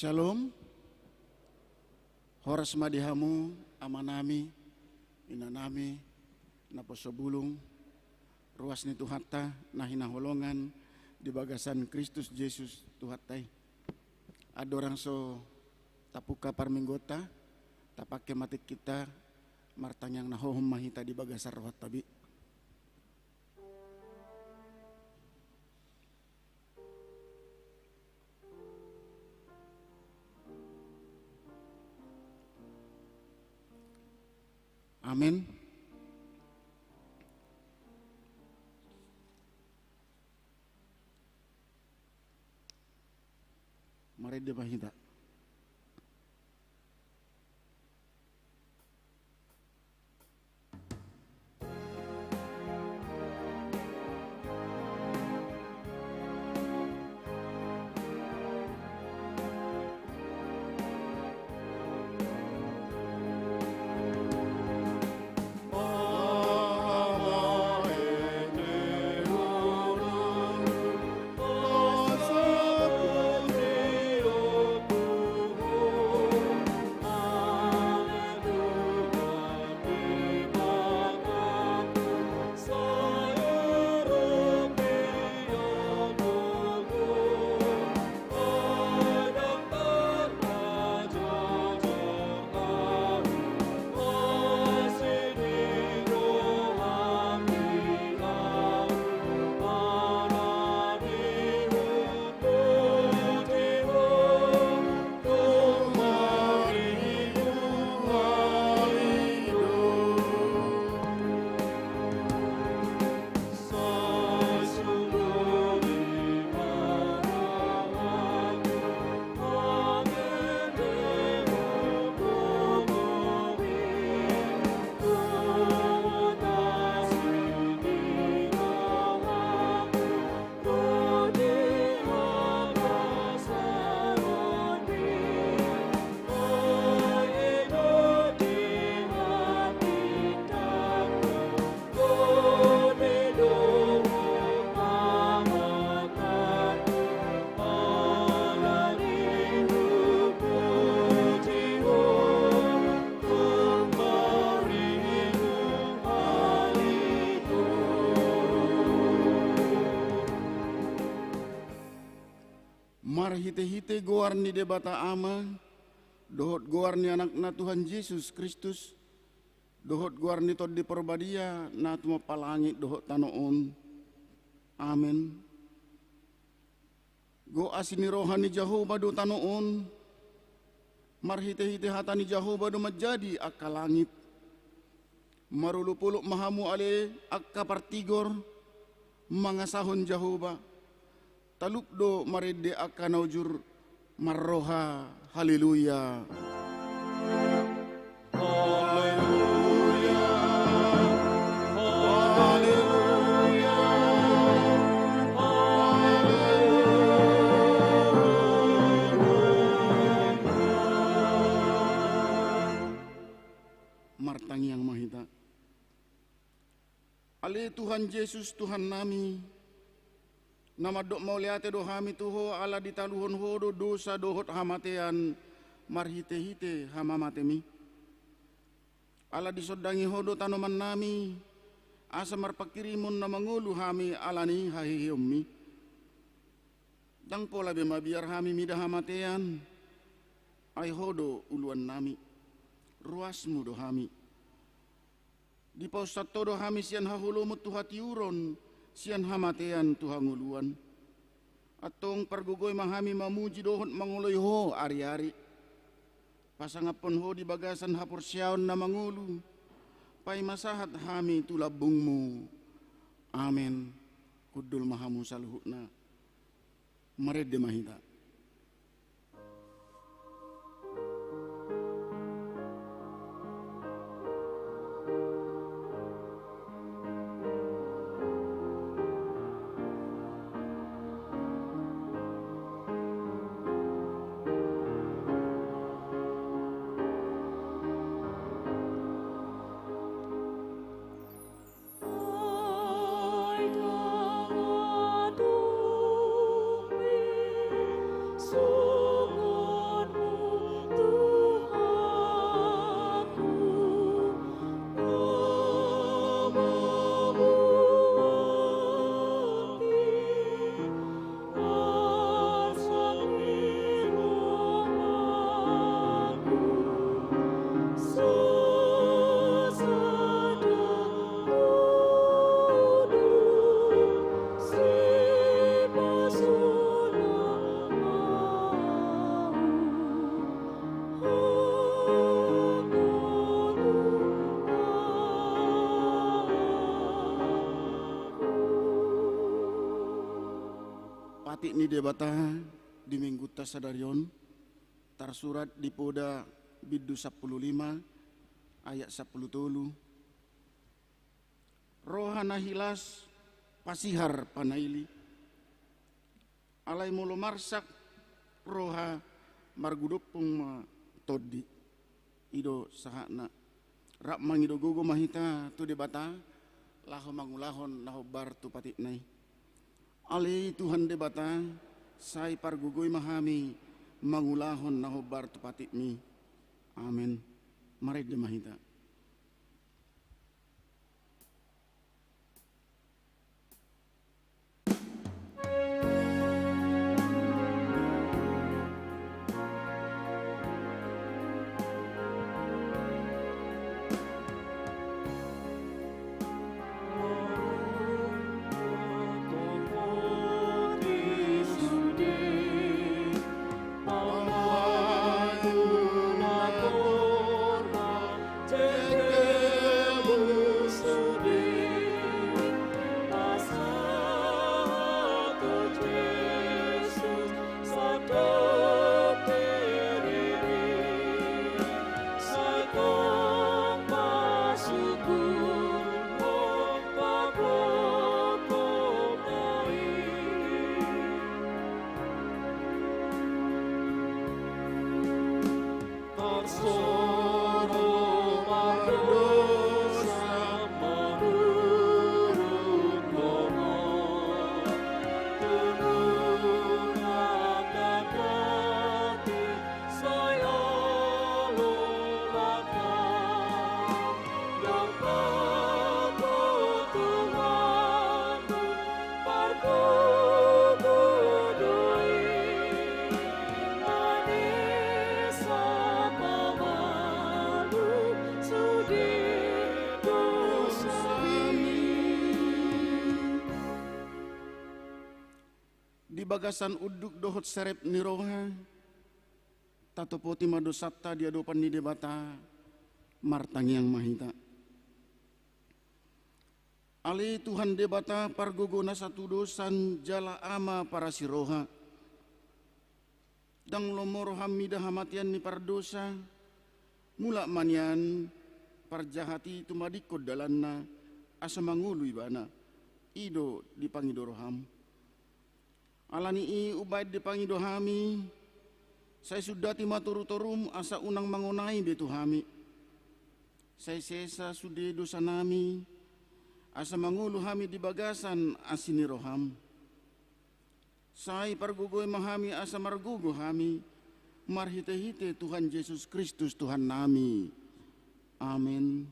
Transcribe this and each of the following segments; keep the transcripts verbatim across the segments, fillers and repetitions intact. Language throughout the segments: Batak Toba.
Shalom. Horas ma di hamu amanami, inanami, naposobulung, ruas ni Tuhanta na hinaholongan di bagasan Kristus Jesus Tuhanta i. Andorang so tapungka parmingguonta, tapake ma tingkinta martangiang na hohom ma hita di bagasan rohanta be. Amen. Marende ma hita. Marhite-hite goar ni Debata Ama, dohot goar ni Anakna Tuhan Jesus Kristus, dohot goar ni Tondi Parbadia na tumompa langit dohot tano on. Amen. Gok asi ni roha ni Jahowa do tano on, marhite-hite hata ni Jahowa do manjadi angka langit. Marolop-olop ma hamu ale angka partigor, mangasahon Jahowa. Talup do marende angka na ujur marroha. Haleluya. Haleluya. Haleluya. Haleluya. Martangiang ma hita. Ale Tuhan Jesus, Tuhannami, na mandok mauliate do hami tu Ho ala ditaluhon Ho do dosa dohot hamatean marhite-hite hamamatemi. Ala disondangi Ho do tanomannami, asa marpanghirimon na mangolu hami ala ni haheheonmi. Ndang pola be mabiar hami mida hamatean, ai Ho do uluannami, ruasmu do hami. Dipausat Ho do hami sian haholomon tu hatiuron, sian hamatean tu hangoluan. Antong pargogoi ma hami mamuji dohot mangoloi Ho ari-ari. Pasangaphon Ho di bagasan haporseaon na mangolu, paima sahat hami tu lambungmu. Amen. Hundul ma hamu saluhutna. Marende ma hita. Patik ni Debata di Minggunta sadari on tarsurat di Poda bindu sampulu lima ayat sampulu tolu. Roha na hilas pasihar panaili. Alai molo marsak roha margudompung ma tondi. I do sahatna. Rap mangido gogo ma hita tu Debata laho mangulahon na hombar tu patikna i. Ale Tuhan Debata, sai pargogoi ma hami mangulahon na hombar tu patikmi. Amen. Marende ma hita. Di bagasan unduk dohot serep ni roha, tatopoti ma dosanta di adopan ni Debata, martangiang ma hita. Ale Tuhan Debata, pargogo na satudosan jala Ama parasi roha. Ndang lomo roham mida hamatean ni pardosa, mulak ma nian parjahat i tumadingkon dalanna, asa mangolu ibana, i do dipangido roham. Ala ni i umbaen dipangido hami, sai sundati ma torutorum asa unang mangonai be tu hami. Sai sesa sude dosanami, asa mangolu hami di bagasan asi ni roham. Sai pargogoi ma hami asa margogo hami, marhitehite Tuhan Jesus Kristus Tuhannami. Amen.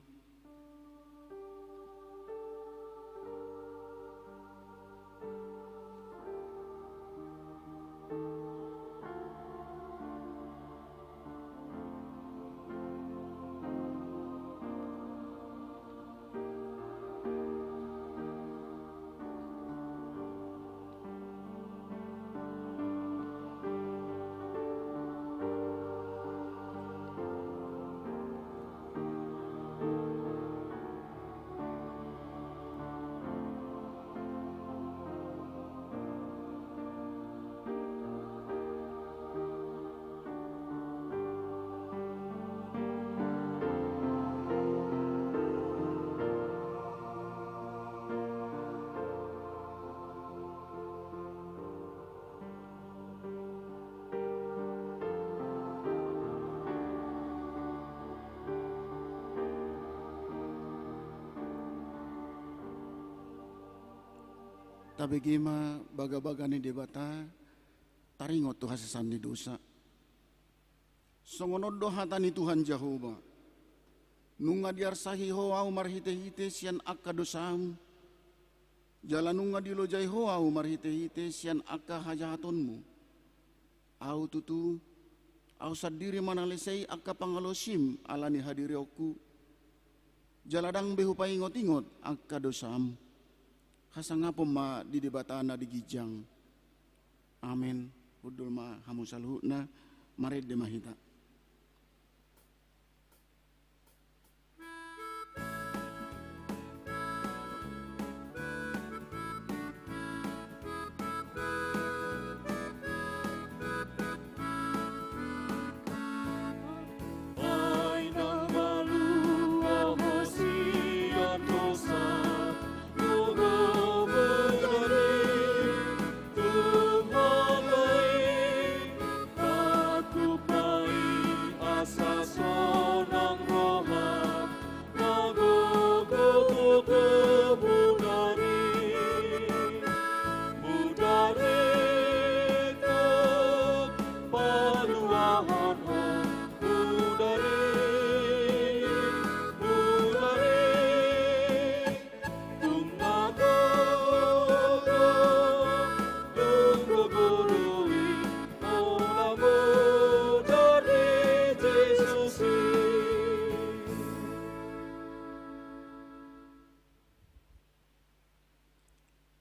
Tabege ma bagabaga ni Debata, taringot tu hasesaan ni dosa. Songon on do hata ni Tuhan Jahowa: Nunga diarsahi ho ahu marhitehite sian angka dosam, jala nunga dilojai ho ahu marhitehite sian angka hajahatonmu. Ahu tutu, ahu sandiri manalesei angka pangalaosim ala ni hadirionku, jala ndang be hupaingotingot angka dosam. Hasangapon ma di Debata na di ginjang. Amen. Hundul ma hamu saluhutna, marende ma hita.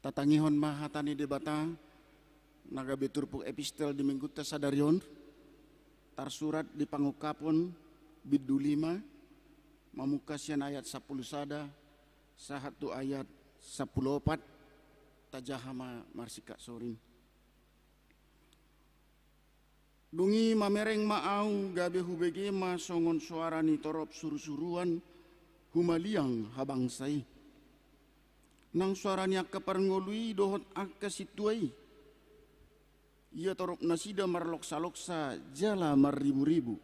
Tatangihon ma hata ni Debata na gabe turpuk epistel di minggunta sadari on, tarsurat di Pangungkapon bindu lima, mamungka sian ayat sampulu sada sahat tu ayat sampulu opat. Tajaha ma marsingkat soring. Dung i mamereng ma ahu, gabe hubege ma songon soara ni torop surusuruan humaliang habangsa i. Nang soara ni angka parngolu i dohot angka sintua i. Ia torop nasida marloksaloksa jala marriburibu.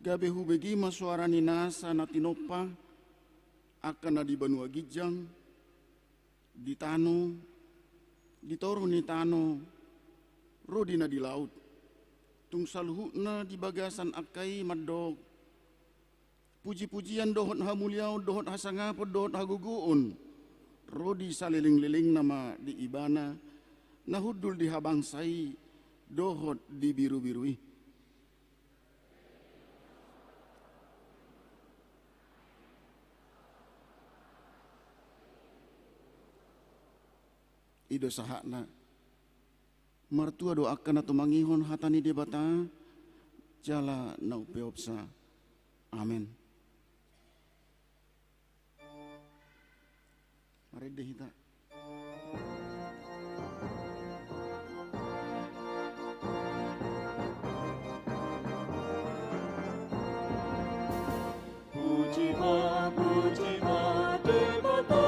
Gabe hubege ma soara ni nasa na tinompa, angka na di banua ginjang, di tano, di toru ni tano, ro di na di laut. Tung saluhutna di bagasan angka i mandok, pujipujian dohot hamuliaon dohot hasangapon dohot hagogoon ro di salelenglelengna ma di Ibana, na hundul di habangsa i dohot di birubiru i. I do sahatna. Martua do angka na tumangihon hata ni Debata jala na umpeopsa. Amen. Marende hita. Puji ma, puji ma Debata,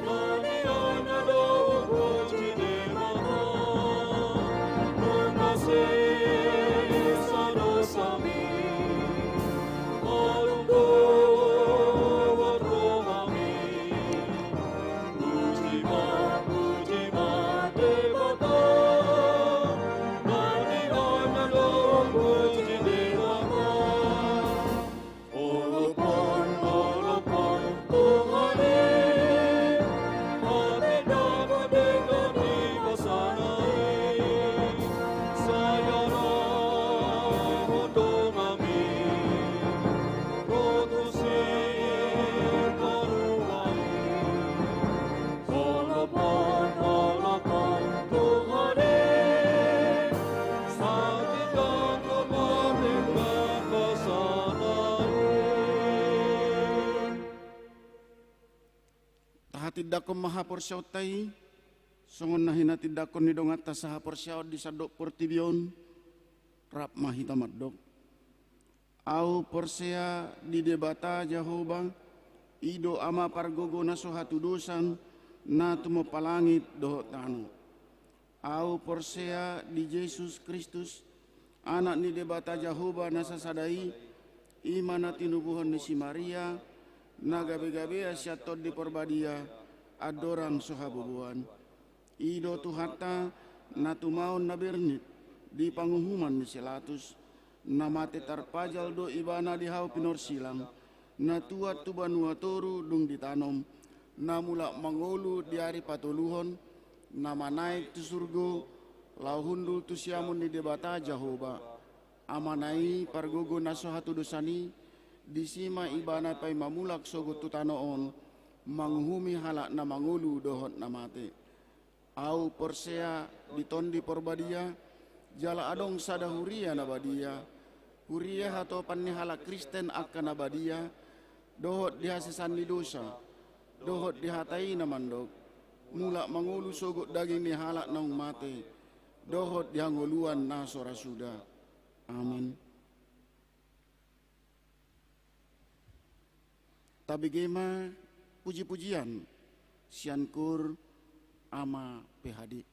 na nian na dao puji Debata, nunga sesa dosami, malum dohot rohami. Puji ma, puji ma Debata, na nian na dao puji Debata. Holop on, holop on Tuhan i, ate dapot denggan i pasana i, sai arahon do hami ro tu si parumaen. Holop on, holop on Tuhan i, sai dapot denggan i pasana i. Tahatindangkon ma haporseaonta i, songon na hinatindangkon ni donganta sahaporseaon di sandok portibi on. Rap ma hita mandok. Ahu porsea di Debata Jahowa, i do Ama pargogo na so hatudosan, na tumompa langit dohot tano. Ahu porsea di Jesus Kristus, Anak ni Debata Jahowa na sasada i, i ma na tinubuhon ni si Maria, na gabegabea sian Tondi Porbadia, andorang so haboboan. I do Tuhanta, na tumaon na bernit di panguhuman ni si Latus, na mate tarpajal do Ibana di hau pinorsilang, na tuat tu banua toru dung ditanom, na mulak mangolu di ari patoluhon, na manaek tu surgo, laho hundul tu siamun ni Debata Jahowa, Amana i pargogo na so hatudosan i, disi ma Ibana paima mulak sogot tu tano on, manguhumi halak na mangolu dohot na mate. Ahu porsea di Tondi Porbadia, jala adong sada huria na badia, huria hatopan ni halak Kristen angka na badia, dohot di hasesaan ni dosa, dohot di hata i na mandok, mulak mangolu sogot daging ni halak naung mate, dohot di hangoluan na so ra suda. Amen. Tabege ma pujipujian sian kur Ama P H D.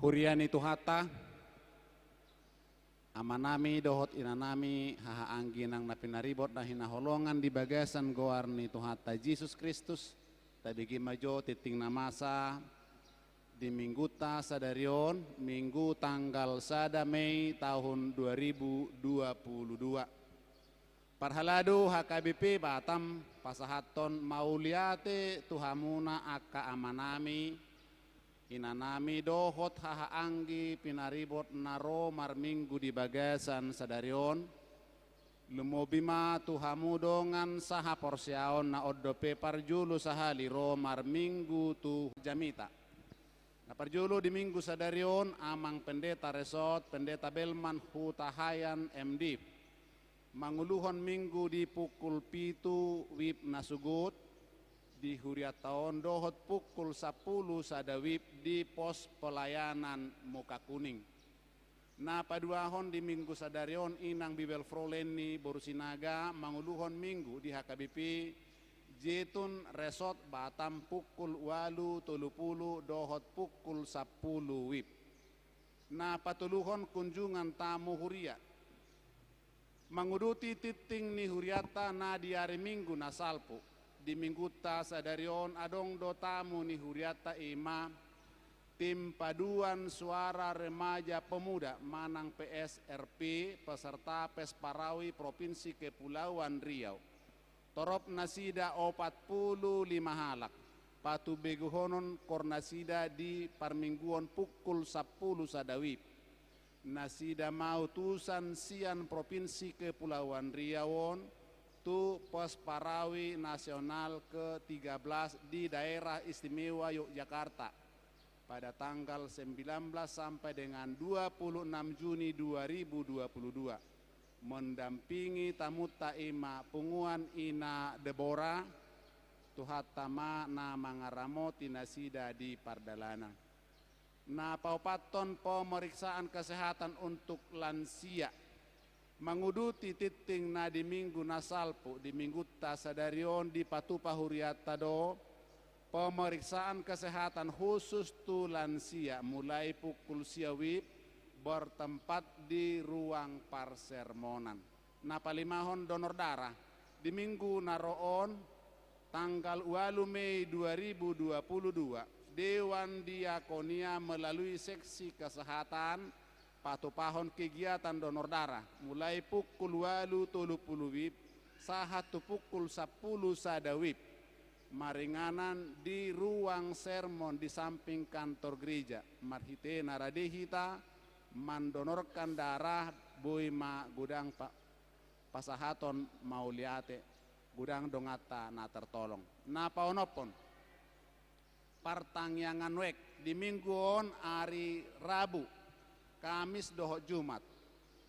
Huria ni Tuhanta, amanami dohot inanami, haha anggi nang na pinaribot na hinaholongan di bagasan goar ni Tuhanta Jesus Kristus, tabege ma jo tinting na masa di minggunta sadari on, Minggu tanggal sada Mei tahun dua ribu dua puluh dua. Parhalado H K B P Batam, pasahathon mauliate tu hamuna angka amanami, inanami dohot haha anggi pinaribot na ro marminggu di bagasan sadari on, lumobi ma tu hamu dongan sahaporseaon na on dope parjolo sahali ro marminggu tu jamita. Na parjolo di minggu sadari on, Amang Pendeta Resort, Pendeta Belman Hutahaean M Div, manguluhon minggu di pukul pitu WIB na sugut di hurianta on dohot pukul sampulu sada WIB di pos pelayanan Muka Kuning. Na paduahon di minggu sadari on, Inang Bibel Frolen ni boru Sinaga manguluhon minggu di H K B P Jetun Resort Batam pukul ualu tolu pulu dohot pukul sampulu WIB. Na patoluhon, kunjungan tamu huria manguduti tinting ni hurianta na di ari Minggu na salpu. Di minggunta sadari on adong do tamu ni hurianta, i ma tim paduan suara remaja pemuda manang P S R P peserta Pesparawi Provinsi Kepulauan Riau. Torop nasida opat pulu lima halak, patubegohonon kor nasida di parmingguon pukul sampulu sada WIB. Nasida ma utusan sian Provinsi Kepulauan Riau on tu Pesparawi Nasional ke tiga belas di Daerah Istimewa Yogyakarta pada tanggal sembilan belas sampai dengan dua puluh enam Juni dua ribu dua puluh dua. Mendampingi tamunta i ma punguan Ina Debora, Tuhanta ma na mangaramoti nasida di pardalanan. Na paopathon, pemeriksaan kesehatan untuk lansia. Manguduti tinting na di minggu na salpu, di minggunta sadari on dipatupa hurianta do pemeriksaan kesehatan khusus tu lansia mulai pukul sia WIB bertempat di ruang parsermonan. Na palimahon, donor darah. Di minggu na ro on, tanggal ualu Mei dua ribu dua puluh dua, Dewan Diakonia melalui seksi kesehatan patupahon kegiatan donor darah mulai pukul ualu tolu pulu WIB sahat tu pukul sampulu sada WIB. Maringanan di ruang sermon di samping kantor gereja. Marhite na rade hita mandonorkan darah, boi ma godang pa-, pasahaton mauliate, godang donganta na tertolong. Na paonomhon, partangiangan wijk di minggu on, ari Rabu, Kamis dohot Jumat.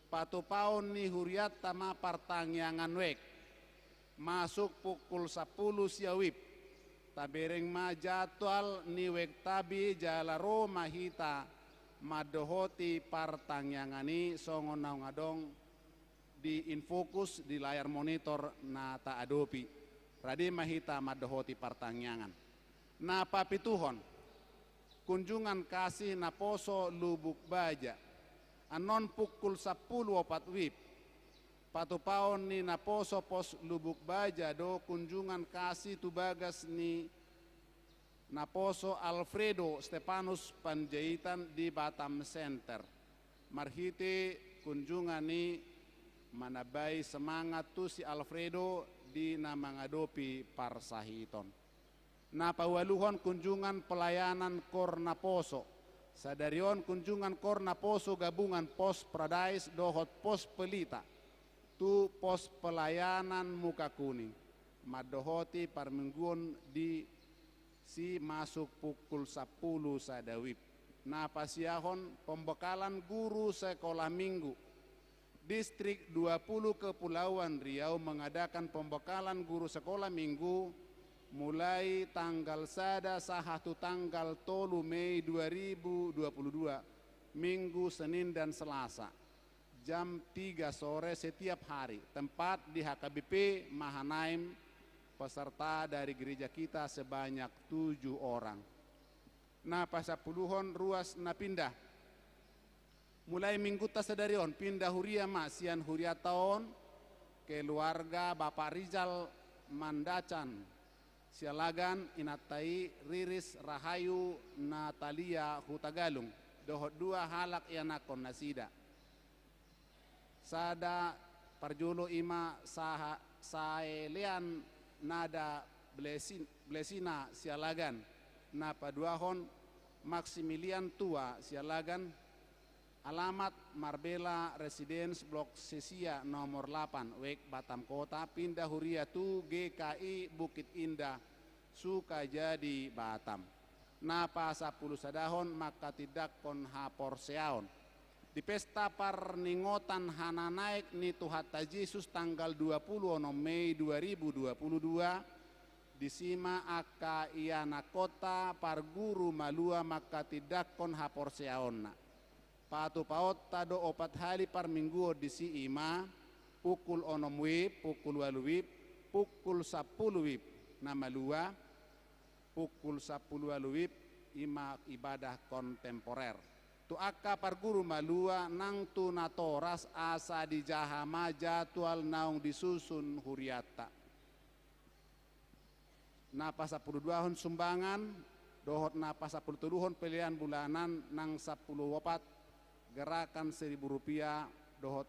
Patupaon ni hurianta ma partangiangan wijk masuk pukul sampulu sia WIB. Tabereng ma jadwal ni wijk ta be jala ro ma hita mandohoti partangiangan i songon naung adong di infokus di layar monitor na taadopi. Rade ma hita mandohoti partangiangan. Na papituhon, kunjungan kasih naposo Lubuk Baja. Annon pukul sampulu opat WIB. Patupaon ni naposo pos Lubuk Baja do kunjungan kasih tu bagas ni naposo Alfredo Stepanus Panjaitan di Batam Center. Marhite kunjungan i manambai semangat tu si Alfredo di na mangadopi parsahiton. Na paualuhon, kunjungan pelayanan kor naposo. Sadari on kunjungan kor naposo gabungan Pos Paradise dohot Pos Pelita tu pos pelayanan Muka Kuning mandohoti parmingguon di si masuk pukul sampulu sada WIB. Na pasiahon, pembekalan guru sekolah minggu. Distrik dua puluh Kepulauan Riau mengadakan pembekalan guru sekolah minggu mulai tanggal sada sahat tu tanggal tolu Mei dua ribu dua puluh dua, Minggu, Senin, dan Selasa, jam tiga sore setiap hari. Tempat di H K B P Mahanaim, peserta dari gereja kita sebanyak tujuh orang. Na pasampuluhon, ruas na pindah. Mulai minggunta sadari on, pinda huria ma sian hurianta on keluarga Bapak Rizal Mandacan Sialagan, inanta i Riris Rahayu Natalia Hutagalung, dohot dua halak ianakhon nasida. Sada parjolo i ma saha-, Saelean Nada Blesin-, Blesina Sialagan, na paduahon Maximilian Tua Sialagan, alamat Marbella Residence Blok Sesia nomor lapan, Wek Batam Kota, pinda huria tu G K I Bukit Indah, Sukajadi, Batam. Na pasampulusadahon manghatindanghon haporseaon. Di pesta parningotan hananaek ni Tuhanta Jesus tanggal dua pulu onom Mei dua ribu dua pulu dua, disi ma angka ianakhonta parguru malua manghatindanghon haporseaonna. Patupaonta do opat hali parmingguon disi, i ma pukul onom WIB, pukul ualu WIB, pukul sampulu WIB. Na malua, pukul sampulu ualu WIB, i ma ibadah kontemporer. Tu angka parguru malua nang tu natoras, asa dijaha ma jadwal naung disusun hurianta. Na pasampuluduahon sumbangan, dohot na pasampulutoluhon pelean bulanan, nang sampulu opat gerakan seribu rupiah, dohot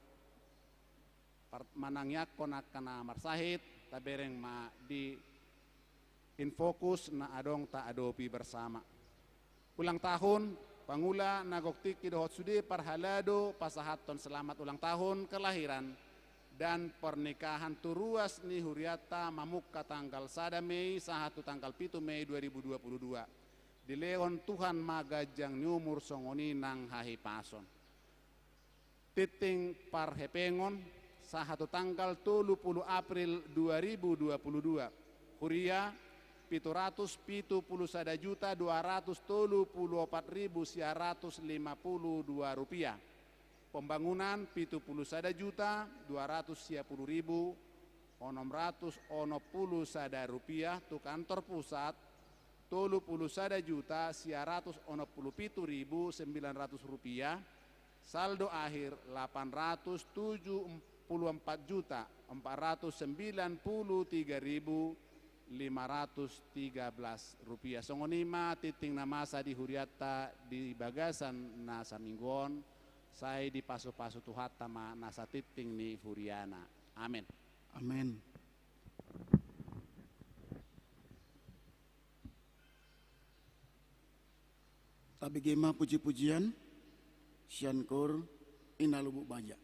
par-, manangiangkon angka na marsahit, tabereng ma di Infokus na adong taadopi bersama. Ulang tahun, pangula na gok tingki dohot sude parhalado pasahathon selamat ulang tahun kelahiran dan pernikahan tu ruas ni hurianta mamungka tanggal sada Mei sahat tu tanggal pitu Mei dua ribu dua pulu dua. Dilehon Tuhan ma ganjang ni umur songon i nang hahipason. Tingting parhepengon, sahat tu tanggal tolu pulu April dua ribu dua pulu dua, huria pitu ratus pitu pulu sada juta dua ratus tolu pulu opat ribu sia ratus lima pulu dua rupiah. Pembangunan pitu pulu sada juta dua ratus sia pulu ribu onom ratus onom pulu sada rupiah, tu kantor pusat tolu pulu sada juta sia ratus onom pulu pitu ribu sembilan ratus rupiah, saldo akhir lapan ratus tujuh pulu empat juta empat ratus sembilan pulu tiga ribu lima ratus tiga belas rupiah. Songon i ma tingting na masa di hurianta di bagasan na saminggu on, sai dipasupasu Tuhanta ma na satingting ni huriana. Amen. Amen. Tabege ma puji-pujian sian Koor Ina Lubuk Baja.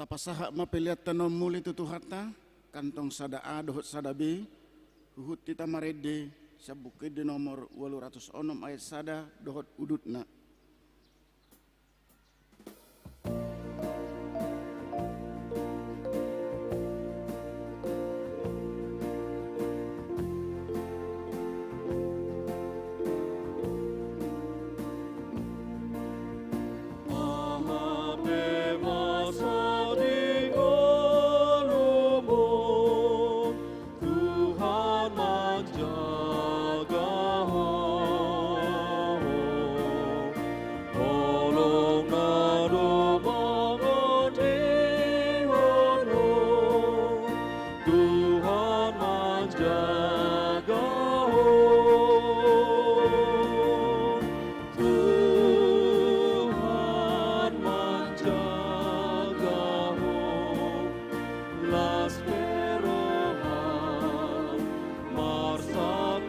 Pasahat ma peleanta na ummuli tu Tuhanta, kantong sada A dohot sada B, huhut hita marende, sian Buku Ende nomor ualu ratus onom ayat sada dohot udutna. Aha pe masa di ngolumon, Tuhan manjaga ho. Holong na do mangondihon ho, Tuhan manjaga ho. Tuhan manjaga ho. Las pe roham marsangkap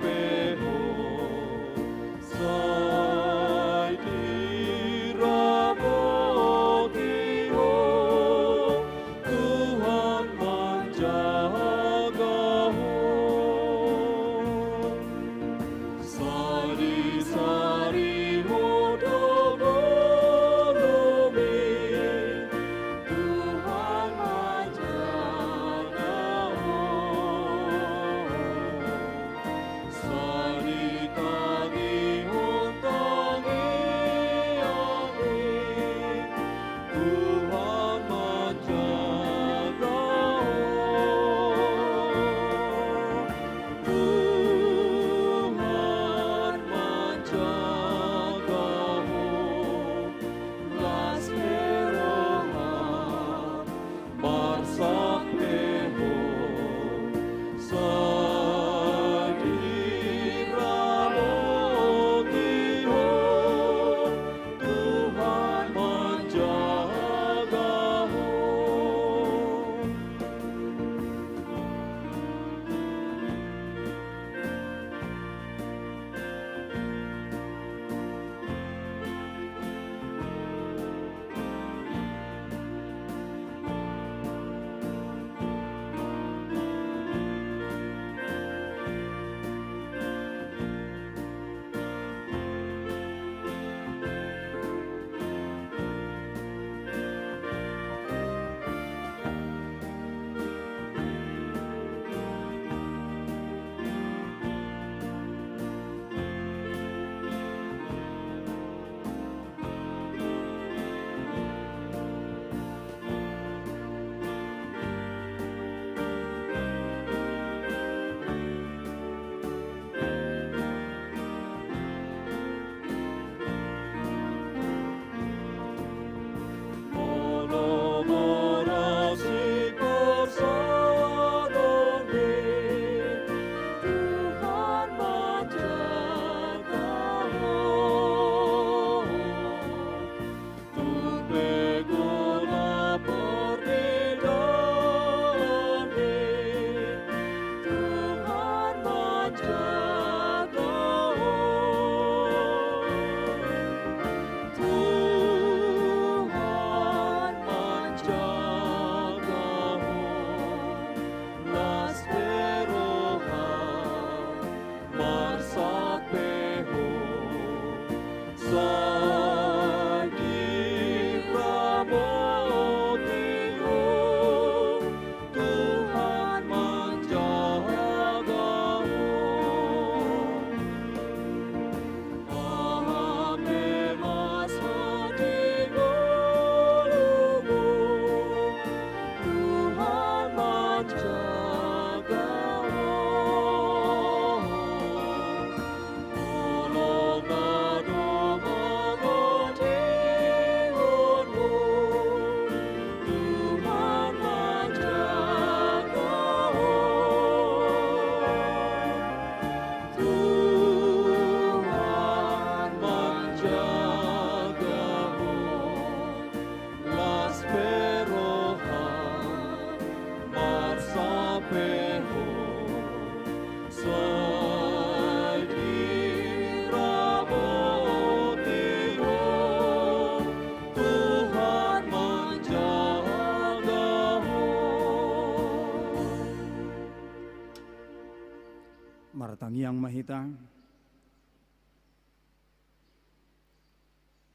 Martangiang ma hita.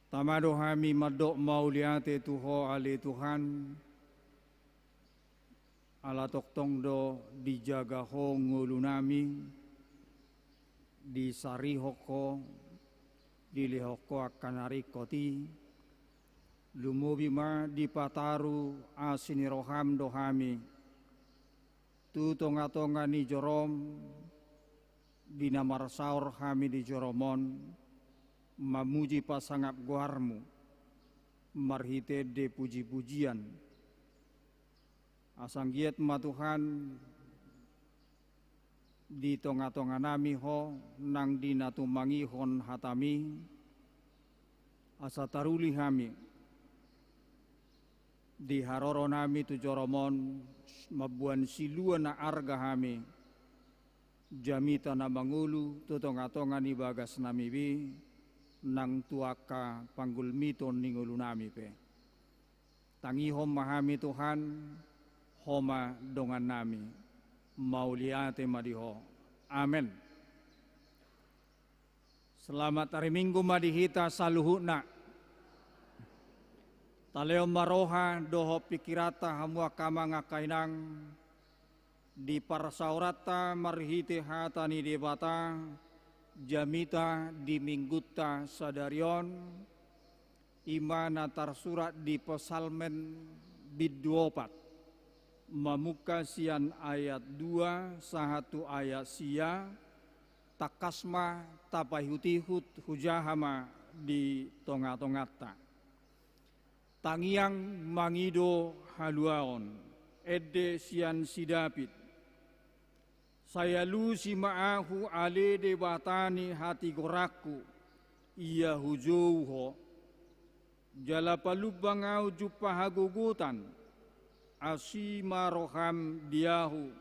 Tama do hami mandok mauliate tu Ho ale Tuhan, ala tongtong do dijaga Ho ngolunami, disarihon Ho, dilehon Ho angka na ringkot i. Lumobi ma dipataru asi ni roham do hami tu tongatonga ni jorom, di na marsaor hami di jorom on, mamuji pasangap goarmu marhite ende pujipujian. Asa anggiat ma Tuhan di tongatonganami Ho nang di na tumangihon hatami, asa taruli hami di haroronami tu jorom on, mamboan silua na arga hami, jamita na mangolu tu tongatonga ni bagasnami be, nang tu angka panggulmiton ni ngolunami pe. Tangihon ma hami Tuhan, Ho ma dongannami. Mauliate ma di Ho. Amen. Selamat hari Minggu ma di hita saluhutna. Talehon ma roha dohot pikiranta hamu angka amang angka inang, di parsaoranta marhite hata ni Debata, jamita di Minggunta sadari on, i ma na tarsurat di Psalmen bindu opat, mamungka sian ayat dua sahat tu ayat sia. Tangkas ma tapaihutihut, hujaha ma di tongatonganta. Tangiang mangido haluaon, ende sian si David. Sai alusi ma ahu ale Debata ni hatigoranku, ia hujou Ho. Jala palumbang ahu jumpa hagogotan, asi ma roham di ahu,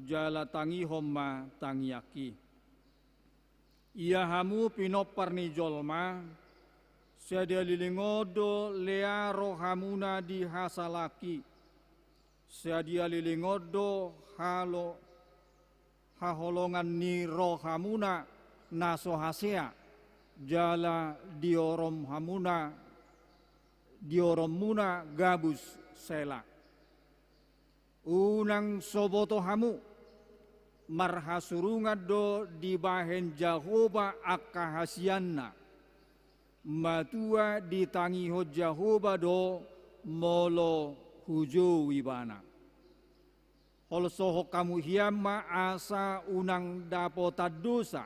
jala tangihon ma tangiangki. Ia hamu pinompar ni jolma, sadia leleng on do lea rohamuna di hasalaanki, sadia leleng on do halo-, haholongan ni rohamuna na so hasea, jala diorom hamuna, diorom muna gabus. Sela. Unang so boto hamu, marhasurungan do dibahen Jahowa angka hasianna. Matua ditangihon Jahowa do molo hujou Ibana. Holsohon hamu hian ma asa unang dapotan dosa.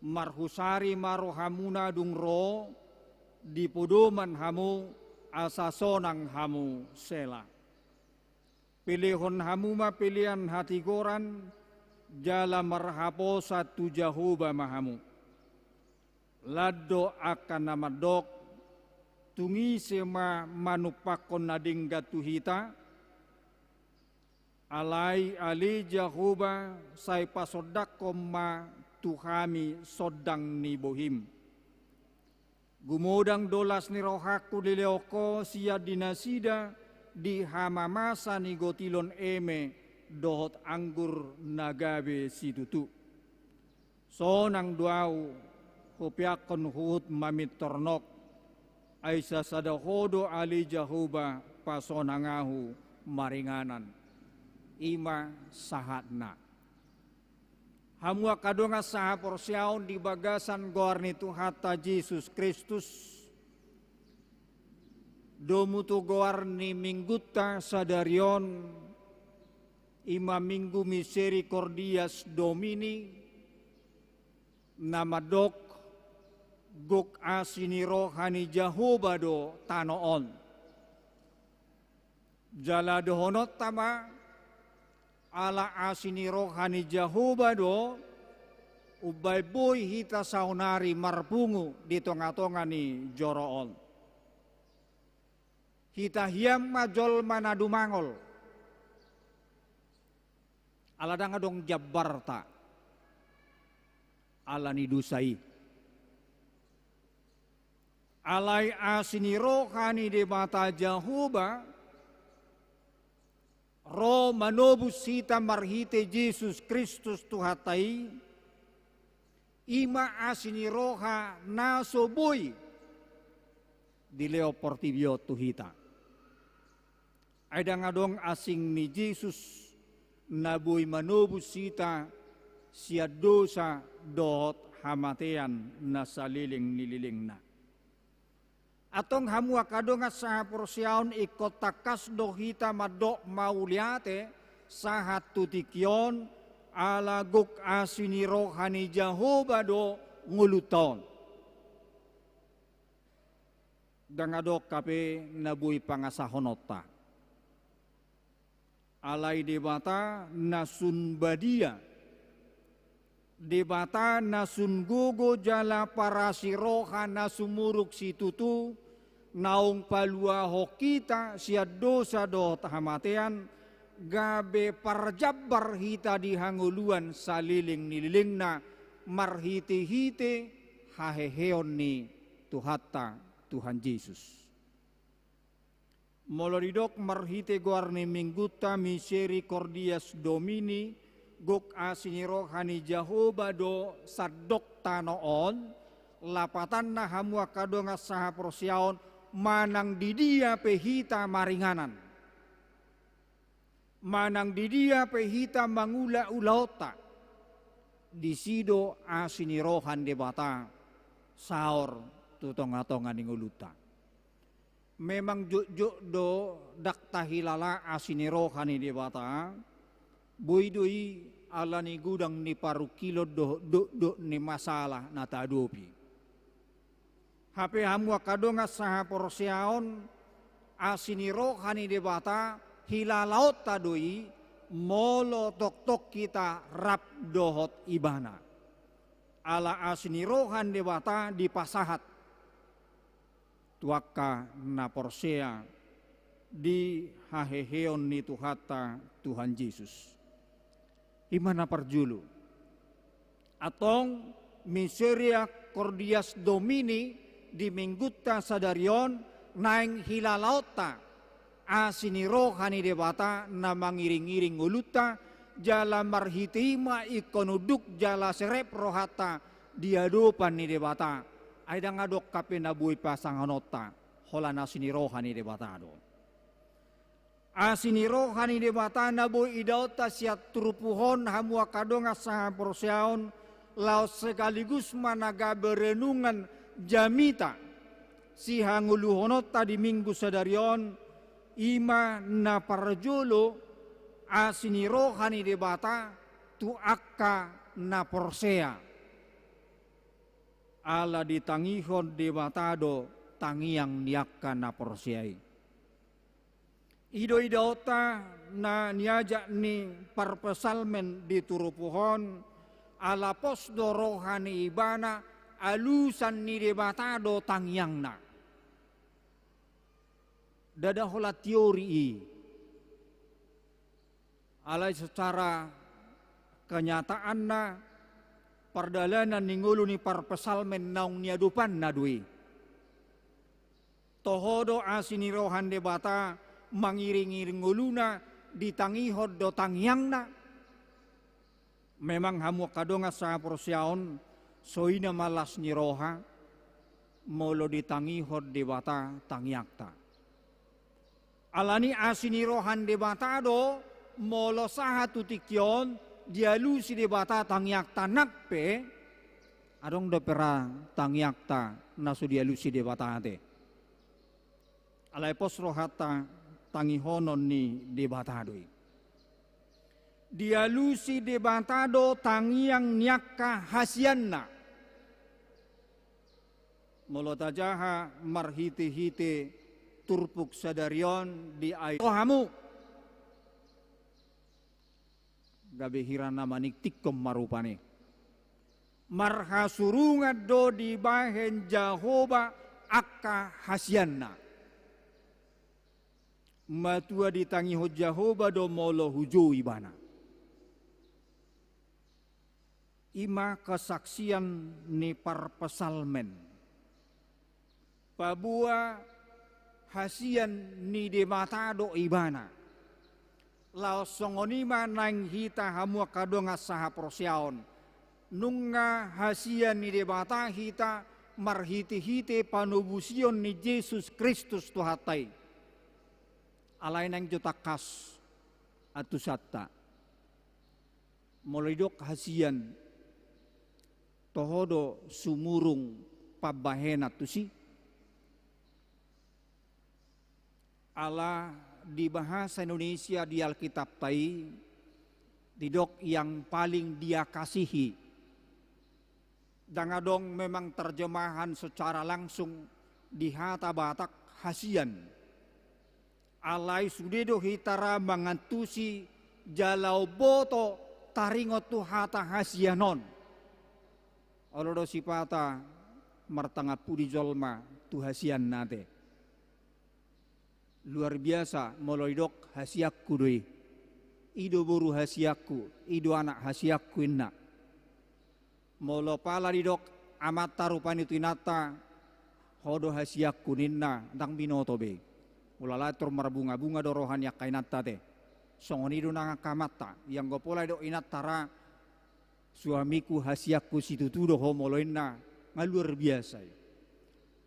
Marhusari ma rohamuna dung ro, di podoman hamu, asa sonang hamu. Sela. Pelehon hamu ma pelean hatigoran, jala marhaposan tu Jahowa ma hamu. Lan do angka na mandok, tung ise ma manumpakkon na denggan tu hita? Alai ale Jahowa, sai pasondangkon ma tu hami sondang ni bohim. Gumodang do las ni rohangku dilehon Ho sian di nasida di hamamasa ni gotilon eme dohot anggur na gabe situtu. Sonang do ahu, hupeakkon huhut mamintor nok, ai sasada Ho do ale Jahowa pasonang ahu maringanan. I ma sahatna. Hamu angka dongan sahaporseaon di bagasan goar ni Tuhanta Jesus Kristus, domu tu goar ni Minggunta sadari on, i ma Minggu Misericordias Domini, na mandok, gok asi ni roha ni Jahowa do tano on. Jala dohononta ma, ala asi ni roha ni Jahowa do, umbaen boi hita saonari marpungu di tongatonga ni joro on. Hita hian ma jolma na dumangol. Ala ndang adong jambarta ala ni dosa i. Alai asi ni roha ni Debata Jahowa, ro manobus hita marhite Jesus Kristus Tuhanta i, i ma asi ni roha na so boi dilehon portibi on tu hita. Ai ndang adong asing ni Jesus na boi manobus hita sian dosa dohot hamatean na saleleng ni lelengna. Antong hamu angka dongan sahaporseaon, ingkon tangkas do hita mandok mauliate sahat tu tingki on, ala gok asi ni roha ni Jahowa do ngolunta on. Ndang adong hape na boi pangasahononta. Alai Debata na sun badia, Debata na sun gogo jala parasi roha na sumurung situtu, naung paluahon hita sian dosa dohot hamatean, gabe parjambar hita di hangoluan saleleng ni lelengna, marhitehite haheheon ni Tuhanta, Tuhan Jesus. Molo didok marhite goar ni Minggunta, Misericordias Domini, gok asi ni roha ni Jahowa do sandok tano on, lapatanna hamu angka dongan sahaporseaon, manang di dia pe hita maringanan, manang di dia pe hita mangula ulaonta, disi do asi ni roha ni Debata saor tu tongatonga ni ngolunta. Memang jotjot do ndang tahilala asi ni roha ni Debata, boi do i ala ni godang ni parungkilon dohot dokdok ni masalah na taadopi. Hape hamu angka dongan sahaporseaon, asi ni roha ni Debata hilalaonta do i molo tongtong hita rap dohot Ibana. Ala asi ni roha ni Debata dipasahat tu angka na porsea di haheheon ni Tuhanta Tuhan Jesus. I ma na parjolo. Antong, Misericordias Domini di Minggunta sadari on naeng hilalaonta asi ni roha ni Debata na mangiringiring ngolunta, jala marhite i ma ingkon unduk jala serep rohanta di adopan ni Debata. Ai ndang adong hape na boi pasangahononta, holan asi ni roha ni Debata do. Asi ni roha ni Debata na boi idaonta sian turpuk on, hamu angka dongan sahaporseaon, laos sekaligus ma na gabe renungan jamita sihangoluhononta di Minggu sadari on, i ma na parjolo, asi ni roha ni Debata tu angka na porsea. Ala ditangihon Debata do tangiang ni angka na porsea i. I do idaonta na niajak ni parpsalmen di turpuk on, ala pos do roha ni ibana, alusan ni Debata do tangiangna. Ndada holan teori i. Alai secara kenyataanna, pardalanan ni ngolu ni parpsalmen naung niadopanna do i. Toho do asi ni roha ni Debata mangiringiring ngoluna, ditangihon do tangiangna. Memang hamu angka dongan sahaporseaon, songon i ma las ni roha, molo ditangihon Debata tangiangta. Alani asi ni roha ni Debata do, molo sahat tu tingki on, dialusi Debata tangiangta. Nang pe, adong dope ra tangiangta na so dialusi Debata ate. Alai pos rohanta tangihonon ni Debata do i. Dialusi Debata do tangiang ni angka hasianna. Molo tajaha marhitehite turpuk sadari on di ai-, rohamu. Gabe hira na maningtingkon ma rupani. Marhasurungan do dibahen Jahowa angka hasianna. Matua ditangihon Jahowa do molo hujou ibana. I ma kesaksian ni parpsalmen. Paboa hasian ni Debata do ibana. Laos songon i ma naeng hita hamu angka dongan sahaporseaon. Nunga hasian ni Debata hita marhitehite panobusion ni Jesus Kristus Tuhanta i. Alai naeng jo tangkas antusanta. Molo didok hasian, toho do sumurung pambahenan tusi? Ala di bahasa Indonesia di Alkitapta i didok yang paling dia kasihi. Ndang adong memang terjemahan secara langsung di hata Batak hasian. Alai sude do hita ra mangantusi jala umboto taringot tu hata hasian on. Olo do sipata martangan pudi jolma tu hasianna ate. Luar biasa molo didok hasianku do i. I do boru hasianku, i do anak hasianku inna. Molo pala didok amanta rupani tu inanta, ho do hasianku ninna, ndang binoto be. Molo alai tor marbunga-bunga do roha ni angka inanta ate. Songon i do nang angka amanta, ianggo pola didok inanta ra, suamiku hasianku situtu do ho molo inna, nga luar biasa i.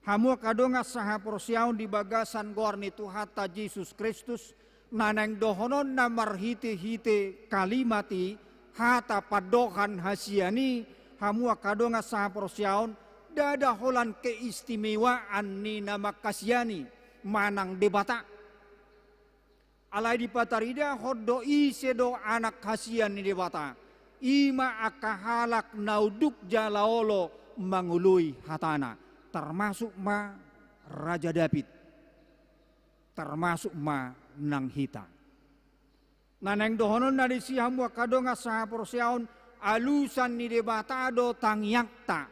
Hamu angka dongan sahaporseaon di bagasan goar ni Tuhanta Jesus Kristus, na naeng dohononna marhitehite kalimat i, hata pandohan hasian i, hamu angka dongan sahaporseaon, ndada holan keistimewaan ni na manghasiani manang Debata. Alai dipataridahon do ise do anak hasian ni Debata. I ma angka halak na unduk jala olo mangoloi hatana. Termasuk ma Raja Daud. Termasuk ma nang hita. Na naeng dohononna disi hamu angka dongan sahaporseaon, alusan ni Debata do tangiangta.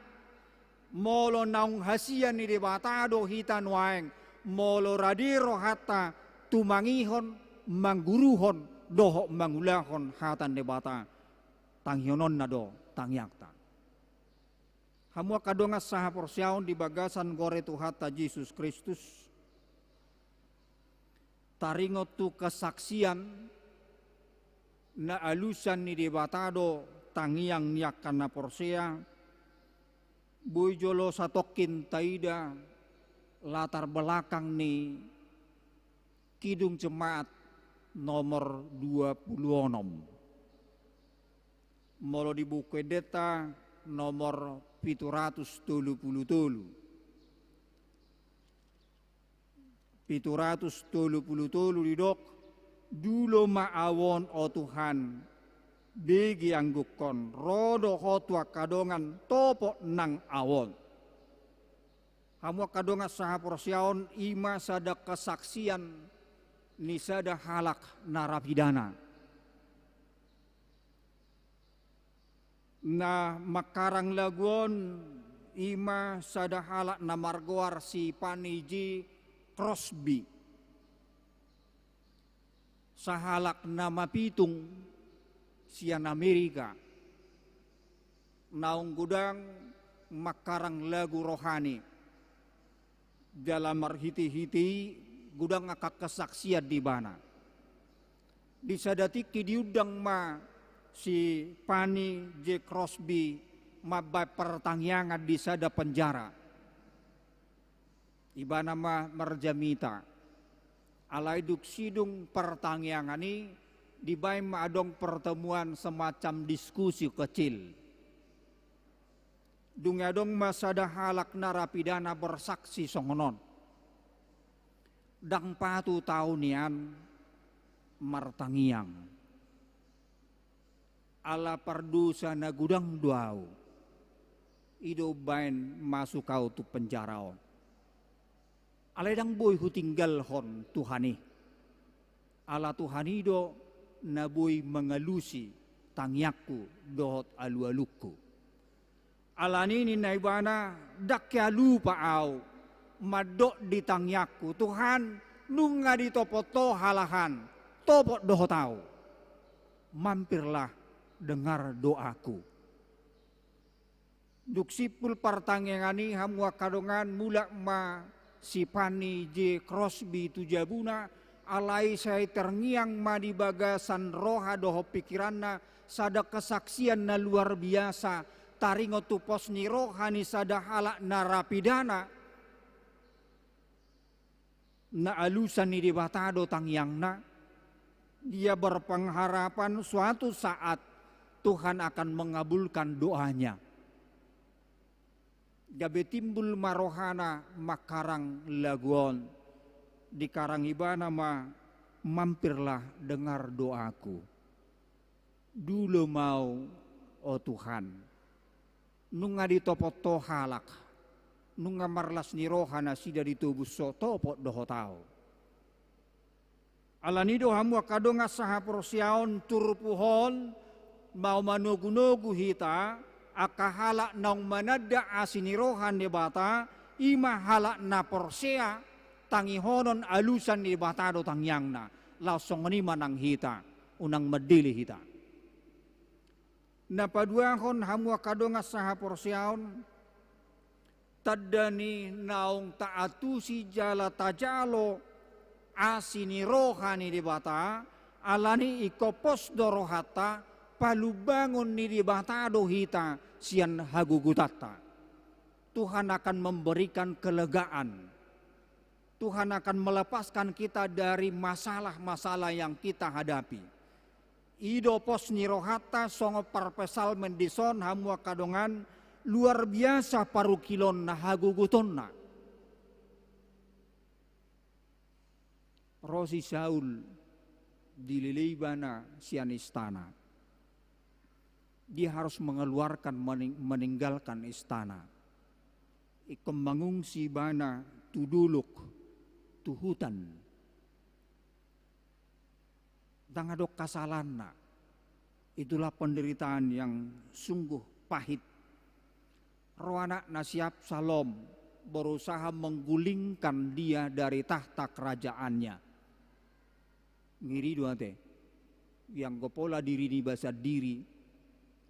Molo naung hasian ni Debata do hita nuaeng, molo rade rohanta tumangihon, mangguruhon, dohot mangulahon hata ni Debata, tangihononna do tangiangta. Hamu angka dongan sahaporseaon di bagasan goar ni Tuhanta Jesus Kristus, taringot tu kesaksian na alusan ni Debata do tangiang ni angka na porsea, boi jolo satongkin taida latar belakang ni Kidung Jemaat nomor dua pulu onom. Molo di Buku Endenta nomor pitu ratus tolu pulu tolu. Pitu ratus tolu pulu tolu didok, dulo ma au on, o Tuhan, bege anggukon, ro do Ho tu angka dongan topot nang au on. Hamu angka dongan sahaporseaon, i ma sada kesaksian ni sada halak narapidana. Na mangkarang lagu on i ma sada halak na margoar si Fanny J Crosby. Sahalak na mapitung sian Amerika. Naung godang mangkarang lagu rohani. Jala marhitehite i godang angka kesaksian di ibana. Di sada tingki diundang ma si Fanny J Crosby mambaen partangiangan di sada penjara. Ibana ma marjamita. Alai dung sidung partangiangan i, dibaen ma adong pertemuan semacam diskusi kecil. Dung i adong ma sada halak narapidana bersaksi songon on. Ndang patut au nian martangiang. Ala pardosa na godang do au. I do umbaen masuk au tu penjara on. Alai ndang boi hutinggalhon Tuhan i. Ala Tuhan i do na boi mangalusi tangiangku dohot alualungku. Alani i ninna ibana, ndang hea lupa au mandok di tangiangku, Tuhan, nunga ditopot Ho halahan, topot dohot au. Mampirlah, dengar doaku. Dung simpul partangiangan i, hamu angka dongan, mulak ma si Fanny J Crosby tu jabuna, Alai sai terngiang ma di bagasan roha dohot pikiranna sada kesaksian na luar biasa, taringot tu pos ni roha ni sada halak narapidana, na alusan ni Debata do tangiangna. Dia berpengharapan suatu saat Tuhan akan mengabulkan doanya. Gabe timbul ma rohana mangkarang lagu on, dikarang ibana ma, "Mampirlah dengar doaku. Dulom au, o Tuhan. Nunga ditopot Ho halak, nunga marlas ni roha nasida ditobus Ho, topot do Ho au." Alani do hamu angka dongan sahaporseaon, turpuk on mau manogunogu hita, angka halak naung mananda asi ni roha ni Debata, i ma halak na porsea, tangihonon alusan ni Debata do tangiangna, laos songon i ma nang hita, unang mandele hita. Na paduahon hamu angka dongan sahaporseaon, tanda ni naung taantusi jala tajalo asi ni roha ni Debata, alani ingkon pos do rohanta, palumbangon ni Debata do hita sian hagogotanta. Tuhan akan memberikan kelegaan. Tuhan akan melepaskan kita dari masalah-masalah yang kita hadapi. I do pos ni rohanta, songon parpsalmen dison hamu angka dongan, luar biasa parungkilonna, hagogotonna. Ro si Saul, dilele ibana sian istana. Dia harus mengeluarkan, mening-, meninggalkan istana. Ingkon mangungsi ibana tu dolok, tu hutan. Ndang adong hasalaanna. Itulah penderitaan yang sungguh pahit. Ro anakna si Absalom berusaha menggulingkan dia dari tahta kerajaannya. Ngeri do ate. Ianggo pola diri niba sandiri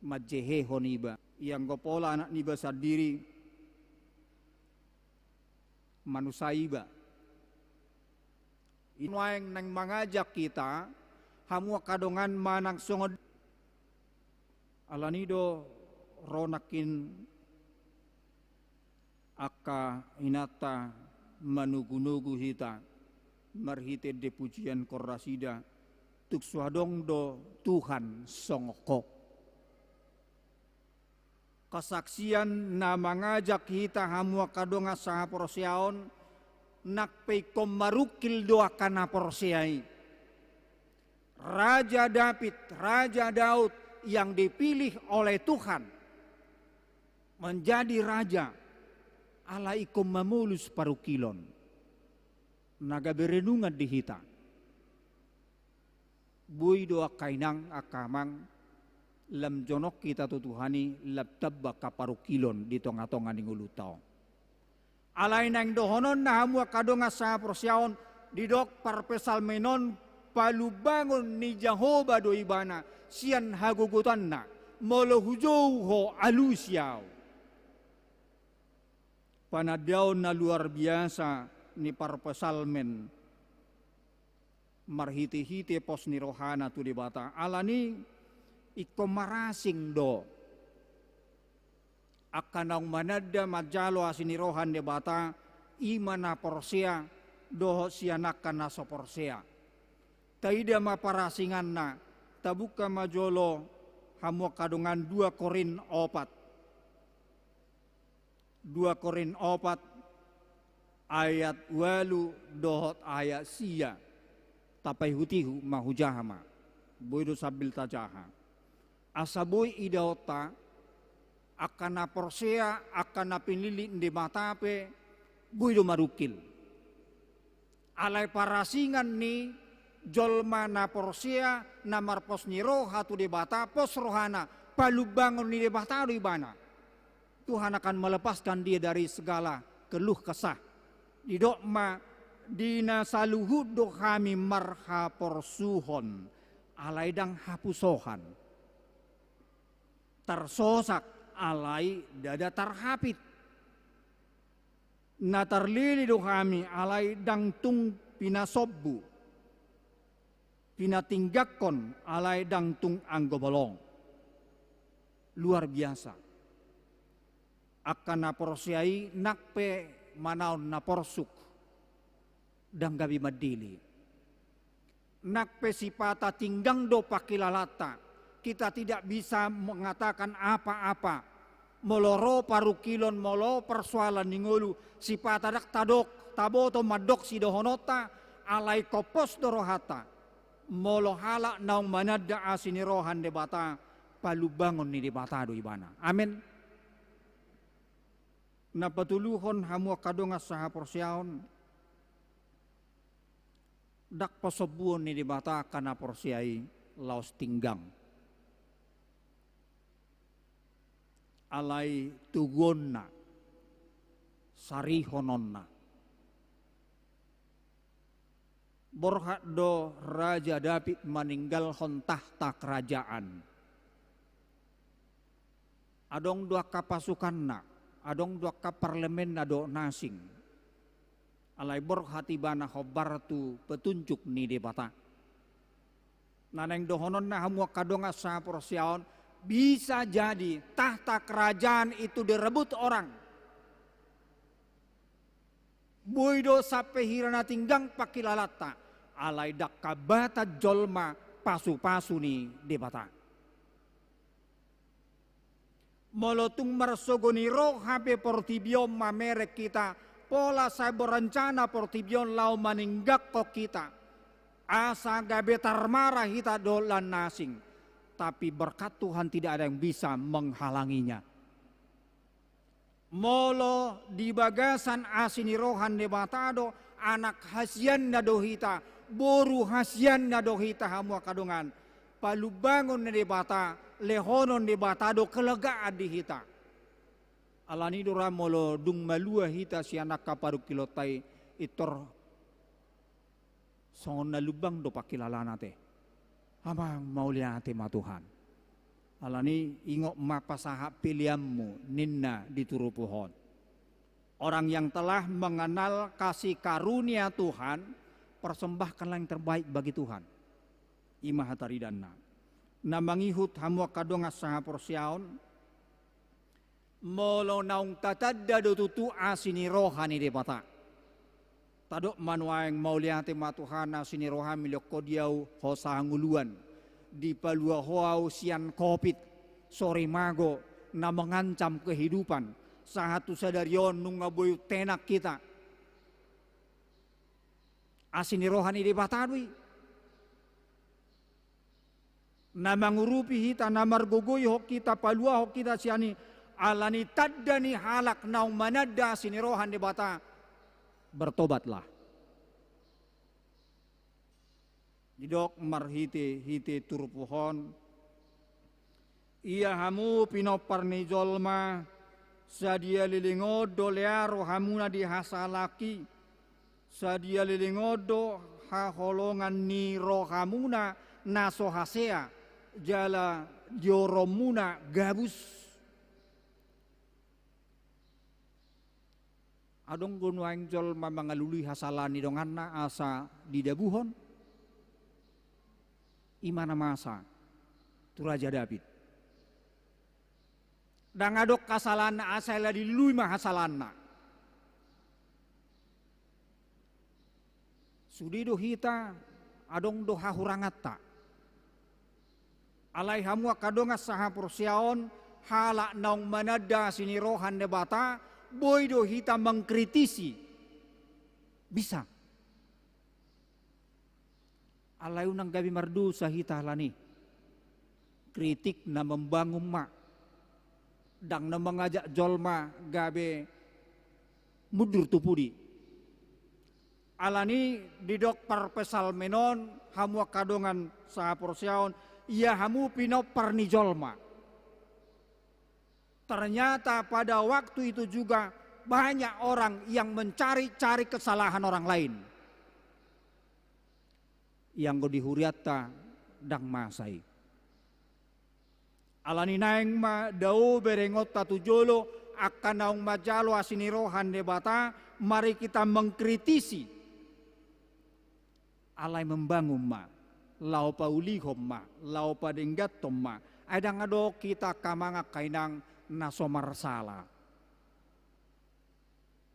manjehehon iba. Ianggo pola anak niba sandiri manusai iba. I nuaeng naeng mangajak hita, hamu angka dongan, manang songon. Alani do ro nangkin angka inanta manogunogu hita marhite ende pujian korasida, tung so adong do Tuhan songon Ho. Kesaksian na mangajak hita hamu angka dongan sahaporseaon, nang pe ingkon marungkil do angka na porsea i. Raja Daud, Raja Daud yang dipilih oleh Tuhan menjadi raja, alai ingkon mamolus parungkilon. Na gabe renungan di hita. Boi do angka inang, angka amang, lam jonok hita tu Tuhan i, lam tamba angka parungkilon di tongatonga ni ngolunta on. Alai naeng dohononna hamu angka dongan sahaporseaon, didok parpsalmen on, palumbangon ni Jahowa do ibana sian hagogotanna, molo hujou Ho alusi au. Panandaon na luar biasa ni parpsalmen marhitehite pos ni rohana tu Debata. Alani ingkon marasing do angka naung mananda manjalo asi ni roha ni Debata, i ma na porsea dohot sian angka na so porsea. Taida ma parasinganna, tabuka ma jolo hamu angka dongan dua Korint opat. Dua Korint opat ayat ualu dohot ayat sia. Tapaihutihu ma, hujaha ma. Boi do sambil tajaha. Asa boi idaonta, angka na porsea, angka na pinillit ni Debata pe, boi do marungkil. Alai parasingan ni jolma na porsea, na marpos ni roha tu Debata, pos rohana, palumbangon ni Debata do ibana. Tuhan akan melepaskan dia dari segala keluh kesah. Didok ma, di na saluhut do hami marhaporsuhon, alai ndang hapusohan. Tarsosak, alai ndada tarhapit. Na tarlili do hami, alai ndang tung pinasombu. Pinatinggangkon alai ndang tung anggo bolong. Luar biasa. Angka na porsea i nang pe manaon na porsuk, ndang gabe mandele. Nang pe sipata tinggang do pangkilalanta, kita tidak bisa mengatakan apa-apa. Molo ro parungkilon, molo persoalan ni ngolu, sipata ndang tadok, taboto mandok sidohononta, alai kompos do rohanta. Molo halak naung mananda asi ni roha ni Debata, palumbangon ni Debata do ibana. Amen. Na patoluhon, hamu angka dongan sahaporseaon, ndang pasombuon ni Debata angka na porsea i laos tinggang. Alai toguonna, sarihononna. Borhat do Raja Daud maninggalhon tahta kerajaan. Adong do angka pasukanna, adong do angka parlemenna dohot na asing. Alai borhat ibana hombar tu petunjuk ni Debata. Na naeng dohononna, hamu angka dongan sahaporseaon, bisa jadi tahta kerajaan itu direbut orang. Boi do sampe hira na tinggang pangkilalanta, alai ndang hambatan jolma pasupasu ni Debata. Molo tung marsogo ni roha pe portibi on mamereng hita, pola sai berencana portibi on laho maninggangkon hita, asa gabe tarmara hita dohot na asing. Tapi berkat Tuhan tidak ada yang bisa menghalanginya. Molo di bagasan asi ni roha ni Debata do, anak hasianna do hita, boru hasianna do hita, hamu angka dongan, palumbangon ni Debata, lehonon ni Debata do kelegaan di hita. Alani do ra molo dung malua hita sian angka parungkilonta i, pintor songon na lumbang do pangkilalana te. Amang, mauliate ma Tuhan. Alani ingot ma pasahat peleanmu, ninna di turpuk on. Orang yang telah mengenal kasih karunia Tuhan, persembahkanlah yang terbaik bagi Tuhan. I ma hataridanna. Na mangihut, hamu angka dongan sahaporseaon, molo naung tatanda do tutu asi ni roha ni Debata, tadok ma nuaeng, mauliate ma Tuhan, asi ni roham, dilehon Ho di ahu ho sahangoluan, dipalua Ho ahu sian covid, sori mago, na mengancam kehidupan, sahat tu sadari on nunga boi tenak hita. Asi ni roha ni Debata do i. Na mangurupi hita, na margogoihon hita, paluahon hita sian i, alani tanda ni halak naung mananda asi ni roha ni Debata, bertobatlah. Didok marhite-hite turpuk on, ia hamu pinompar ni jolma, sadia leleng on do lea rohamuna di hasahalahi, sadia leleng on do haholongan ni rohamuna na so hasea, jala dioronmuna gabus. Adong do nuaeng jolma mangalului hasalahan ni donganna asa didabuhon? I ma na masa tu Raja Daud. Ndang adong hasalahanna asa ela dilului ma hasalahanna. Sude do hita, adong do hahuranganta. Alai hamu angka dongan sahaporseaon, halak naung mananda asi ni roha ni Debata, boi do hita mengkritisi. Bisa. Alai unang gabe mardosa hita halani. Kritik na membangun ma. Ndang na mangajak jolma gabe mundur tu pudi. Alani didok parpsalmen on, hamu angka dongan sahaporseaon, ia hamu pinompar ni jolma. Ternyata pada waktu itu juga banyak orang yang mencari-cari kesalahan orang lain. Ianggo di hurianta ndang masa i. Alani naeng ma dao berengonta tu jolo, angka naung manjalo asi ni roha ni Debata, mari kita mengkritisi. Alai membangun ma. laho paulihon ma, laho padengganhon ma. Ai ndang adong hita angka amang angka inang na so marsala.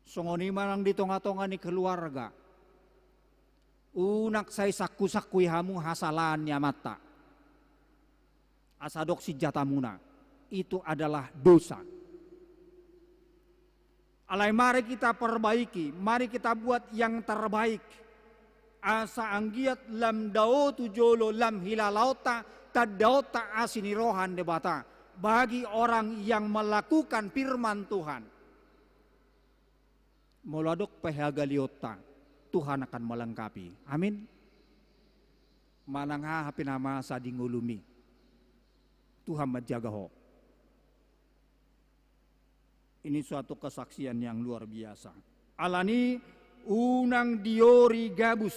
Songon i ma nang di tongatonga ni keluarga. Unang sai sangkusangkui hamu hasalahan ni amanta. Asa dok sinjatamuna, itu adalah dosa. Alai mari kita perbaiki, mari kita buat yang terbaik. Asa anggiat lam dao tu jolo, lam hilalaonta, tandaonta asi ni roha ni Debata bagi orang yang melakukan firman Tuhan. Molo adong pe hagalionta, Tuhan akan melengkapi. Amin. Manang aha pe na masa di ngolumi, Tuhan manjaga ho. Ini suatu kesaksian yang luar biasa. Alani unang diori gabus,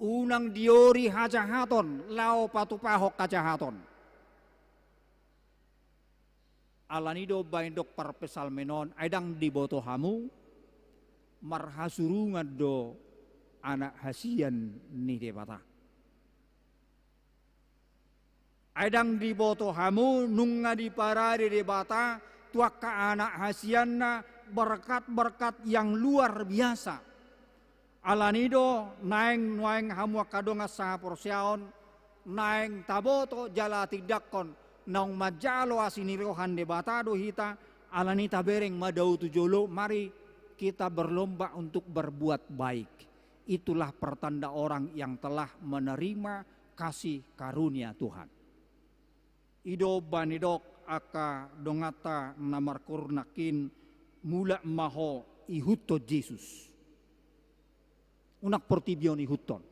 unang diori hajahaton laho patupahon hajahaton. Alani do baen dok parpsalmen on, ai ndang diboto hamu, marhasurungan do anak hasian ni Debata. Ai ndang diboto hamu, nunga diparade Debata tu angka anak hasianna berkat-berkat yang luar biasa. Alani do naeng nuaeng hamu angka dongan sahaporseaon, naeng taboto jala tindangkon naung manjalo asi ni roha ni Debata do hita. Alani tabereng ma dao tu jolo, mari kita berlomba untuk berbuat baik. Itulah pertanda orang yang telah menerima kasih karunia Tuhan. I do umbahen didok angka donganta na markoor nangkin, mulak ma ho ihuthon Jesus. Unang portibi on ihuthon.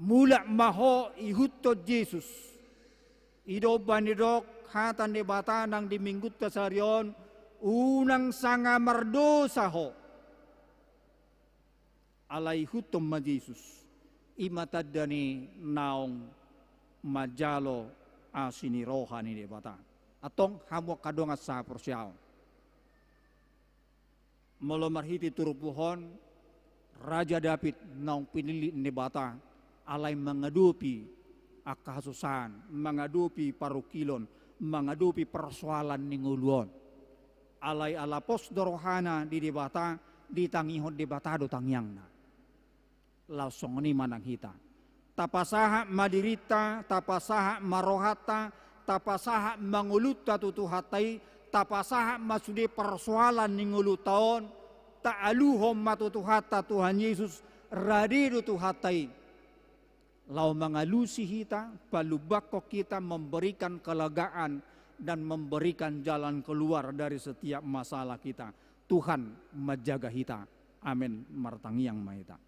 Mulak ma ho ihuthon Jesus. I do umbahen didok hata ni Debata nang di Minggunta sadari on, unang sanga mardosa ho. Alai ihuthon ma Jesus, i ma tanda ni naung manjalo asi ni roha ni Debata. Antong hamu angka dongan sahaporseaon, molo marhite turpuk on, Raja Daud naung pinillit ni Debata, alai mangadopi angka hasusaan, mangadopi parungkilon, mangadopi persoalan ni ngolu on. Alai ala pos do rohana di Debata, ditangihon Debata do tangiangna. Laos songon i ma nang hita. Tapasahat ma dirinta, tapasahat ma rohanta, tapasahat ma ngolunta tu Tuhanta i, tapasahat ma sude persoalan ni ngolunta on, taaluhon ma tu Tuhanta, Tuhan Jesus, rade do Tuhanta i. Laho mangalusi hita, palumbangkon hita, memberikan kelegaan, dan memberikan jalan keluar dari setiap masalah kita. Tuhan manjaga hita. Amen. Martangiang ma hita.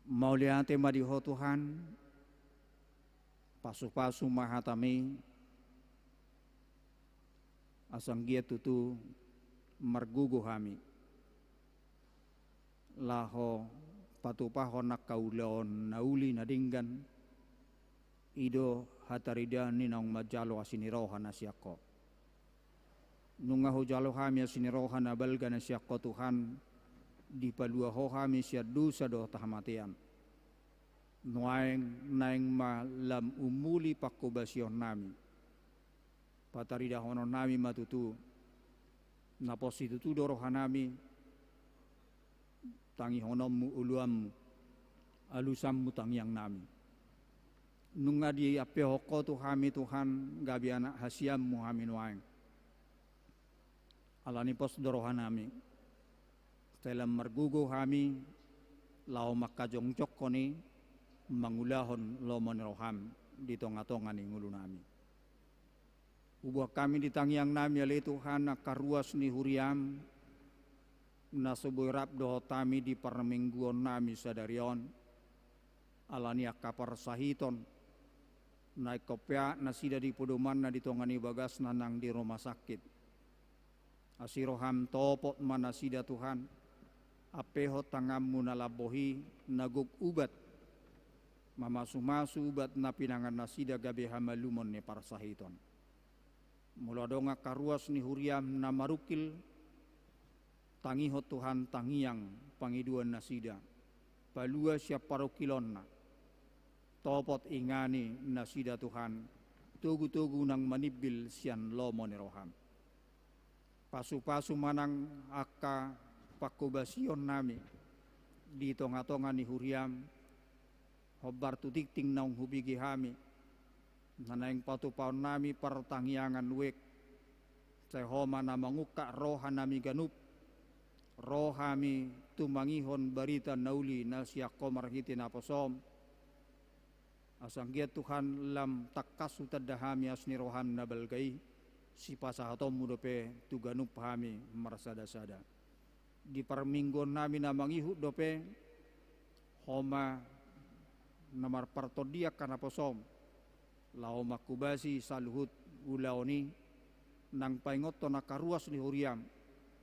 Mauliate ma di Ho Tuhan, pasupasu ma hataMi, asa anggiat tutu margogo hami laho patupahon angka ulaon na uli na denggan. I do hataridaan ni naung manjalo asi ni roha na sian Ho. Nunga hujalo hami asi ni roha na balga na sian Ho Tuhan, dipalua Ho hami sian dosa dohot hamatean. Nuaeng naeng ma lam umuli panghobasion nami. Pataridahon nami ma tutu, na pos situtu do roha nami, tangihononMu uluanMu, alusanMu tangiang nami. Nunga diampehon Ho tu hami Tuhan, gabe anak hasianMu hami nuaeng. Alani pos do roha nami, sai lam margogo hami, laho mangkajongjongkon i, mangulahon lomo ni rohaM di tongatonga ni ngolu nami. Huboan hami di tangiang nami ale Tuhan, angka ruas ni huriaM, na so boi rap dohot hami di parmingguon nami sadari on, alani angka parsahiton, na ingkon peak nasida di podomanna di tonga ni bagasna nang di rumah sakit. Asi rohaM topot ma nasida Tuhan, ampehon tanganMu na lambok i, na gok ubat, mamasumasu ubat na pinangan nasida gabe hamalumon ni parsahiton. Molo adong angka ruas ni huriaM na marungkil, tangihon Tuhan tangiang pangidoan nasida, palua sian parungkilonna, topot ingani nasida Tuhan, togu-togu nang manimbil sian lomo ni roham. Pasu-pasu ma nang angka panghobasion nami di tonga-tonga ni huriam, hombar tu tingting naung hubege hami, na naeng patupaon nami partangiangan wijk, sai Ho ma na mangungkap roha nami ganup, ro hami tumangihon barita na uli na sian Ho marhite naposom, asa anggiat Tuhan lam tangkas hutanda hami as ni roham na balga i, sipasahatonmu dope tu ganup hami marsada-sada. Di parmingguon nami na mangihut dope, Ho ma na marpartondian angka naposom, laho manghobasi saluhut ulaon i, nang paingothon angka ruas ni huriam,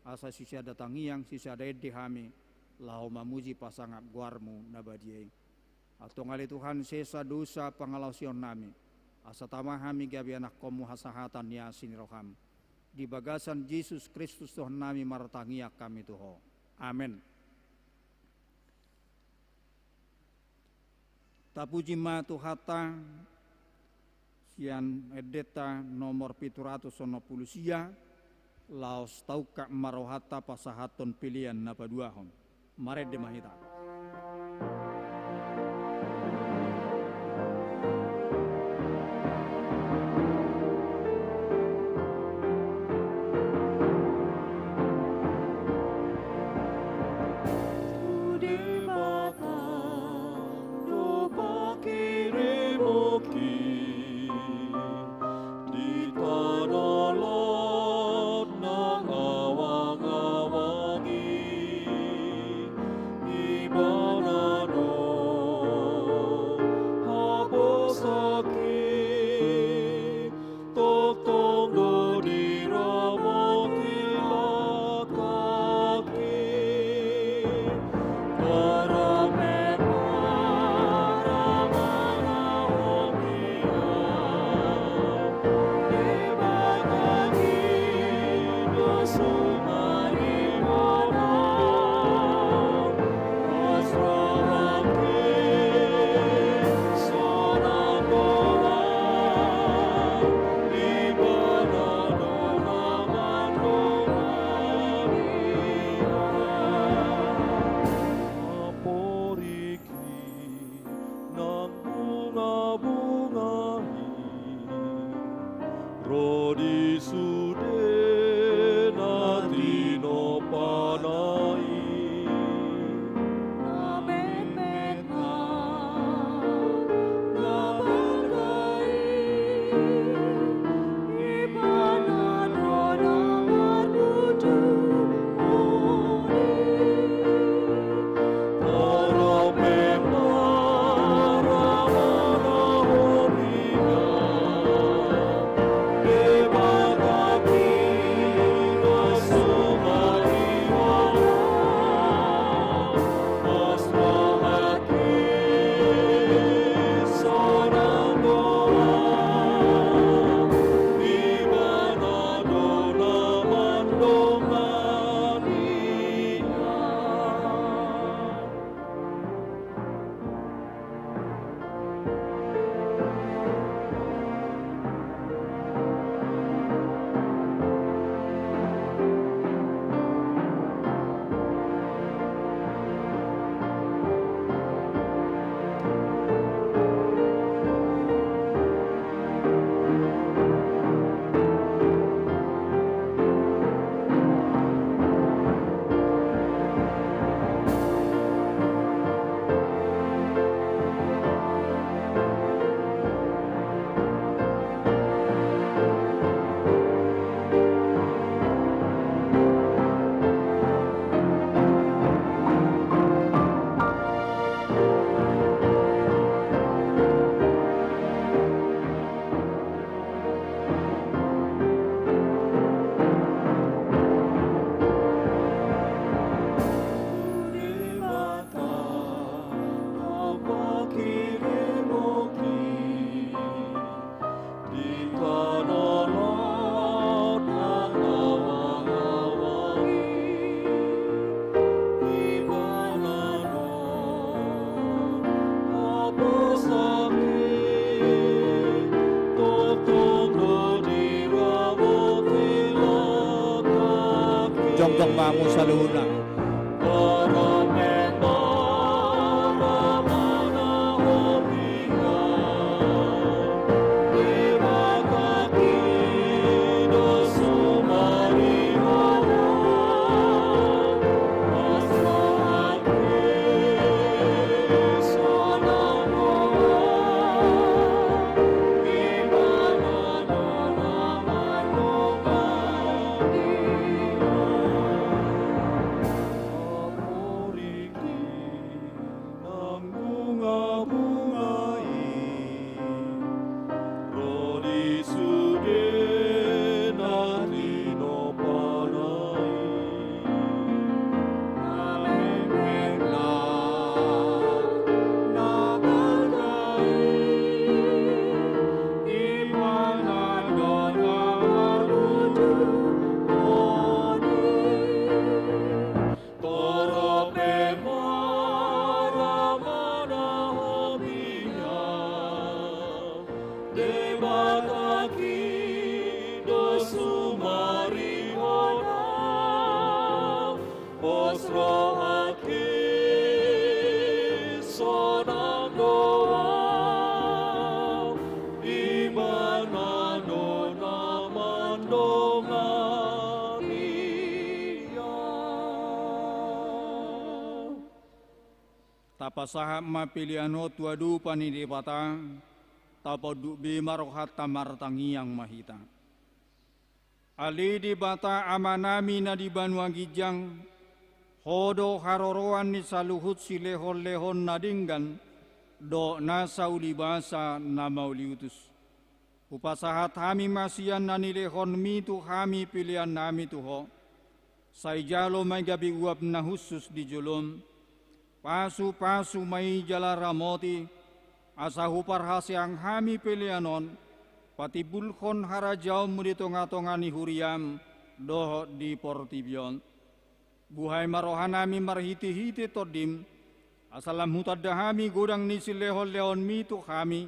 asa sisada tangiang, sisada ende hami, laho mamuji pasangap goarmu na badia i. Antong ale Tuhan, sesa dosa pangalaosion nami, asa tama hami gabe anakkonmu hasahatan ni asi ni roham. Di bagasan Jesus Kristus Tuhan nami martangiang hami tu Ho. Amen. Tapuji ma Tuhanta, sian endenta nomor pitu ratus onom pulu sia, laos taungkap ma rohanta pasahathon pelean na paduahon. Marende ma hita. Tu Debata do pangkirimon i, di tano lot nang awang-awang i, Ibana do haposan i, tongtong do diramoti laklak i. Nang bunga-bunga i, ro di sude na tinompana i. Na metmet nang na balga i, Ibana do na marbudu mudi. hamu saluhutna. Nang bungabunga i ro di sude na tinompana i. Amen. Na bangga i, i ma na dong na marujung on i. Torop pe mara ma na hobia Debata i do sumarihona, pos rohangki sonang do au, i ma na dong na mandongani au. Tapasahat ma pelean on tu adopan ni Debata, tapaunduk be ma rohanta martangiang ma hita. Ale Debata Amanami na di banua ginjang, Ho do haroroan ni saluhut silehonlehon na denggan, dohot nasa ulibasa na mauliutus. Hupasahat hami ma sian na nilehonmi tu hami peleannami tu Ho. Sai jalo ma i gabe uap na hushus di jolom. Pasupasu ma i jala ramoti, asa huparhaseang hami pelean on, patimbulhon harajaonmu di tongatonga ni huriam, dohot di portibi on. Buhai ma rohanami marhitehite Tondim, asa lam hutanda hami godang ni silehonlehonmi tu hami,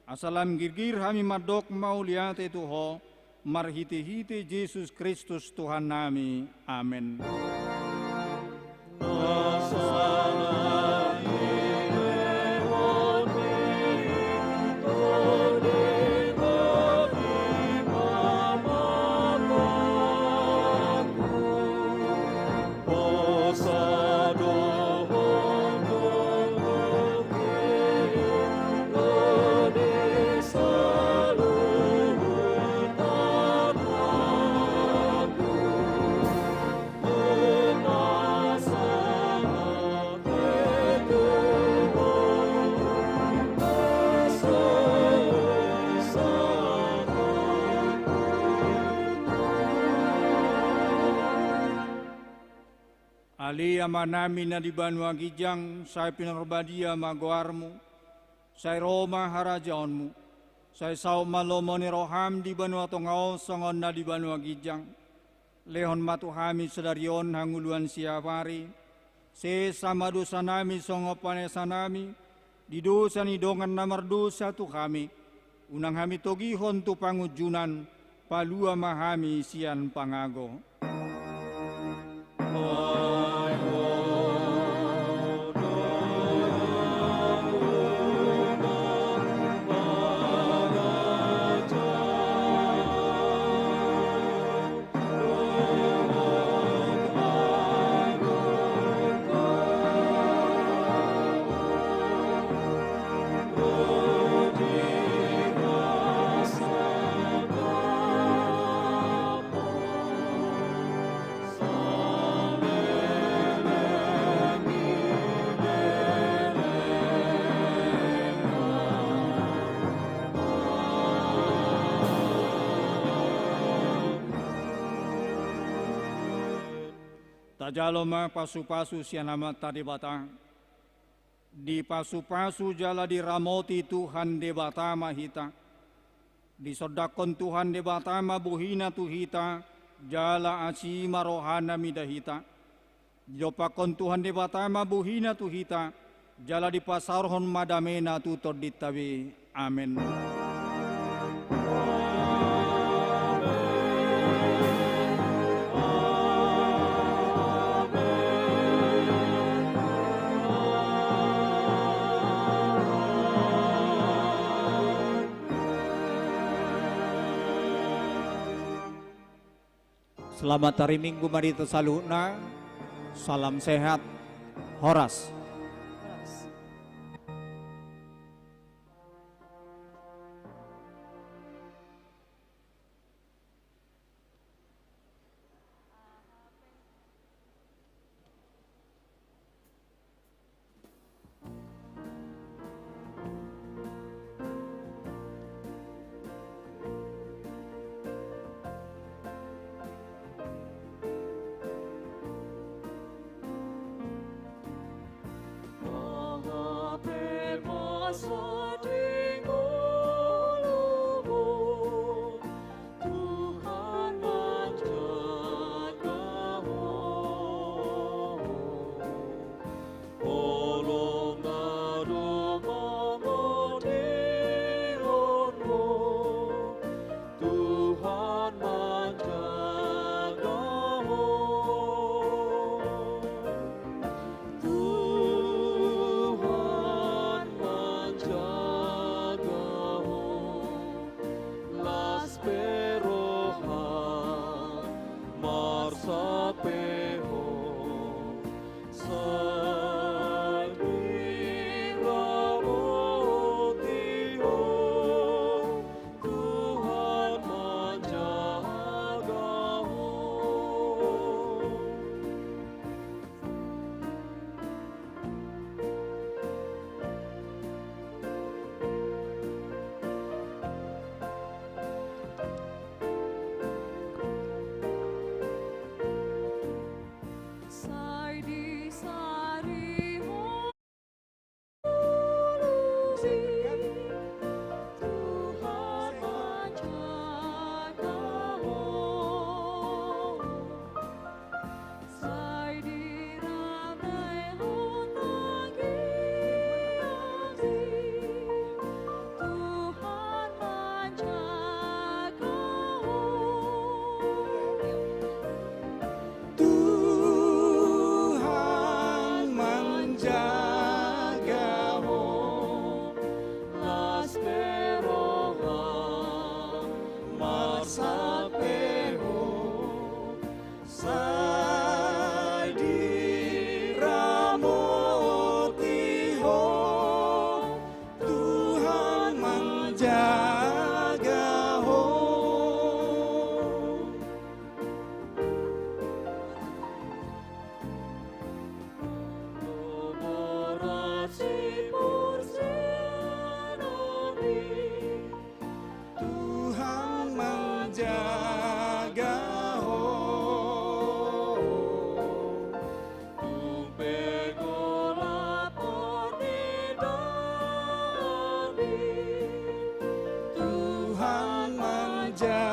asa lam girgir hami mandok mauliate tu Ho, marhitehite Jesus Kristus Tuhannami. Amen. Ale Amanami na di banua ginjang, sai pinarbadia ma goarmu, sai ro ma harajaonmu, sai saut ma lomo ni roham di banua tonga on songon na di banua ginjang. Lehon ma tu hami sadari on hangoluan siapari, sesa ma dosanami songon panesanami di dosa ni dongan na mardosa tu hami, unang hami togihon tu pangunjunan, palua ma hami sian pangago. Tajalo ma pasupasu sian Amanta Debata. Dipasupasu jala diramoti Tuhan Debata ma hita. Disondangkon Tuhan Debata ma bohina tu hita, jala asi ma rohana mida hita. Didompakkon Tuhan Debata ma bohina tu hita, jala dipasaorhon ma damena tu tondinta be. Amen. Selamat hari Minggu ma di hita saluhutna. Salam sehat. Horas. Tuhan manjaga ho. Holong na do mamodihon ho. Tuhan manjaga ho. Tuhan manjaga ho. Las pe roham, marsak pe ho. Sai diramoti ho. Tuhan manjaga ho. Sai disarihon Tuhan manjaga ho. Sai diramoti ho tangiangmi. Tuhan manjaga ho. Tuhan manjaga ho. Las pe roham, marsak pe ho. Sai diramoti ho. Tuhan manjaga ho. Tuhan manjaga ho. Tung pe golap parnidaanmi, Tuhan manjaga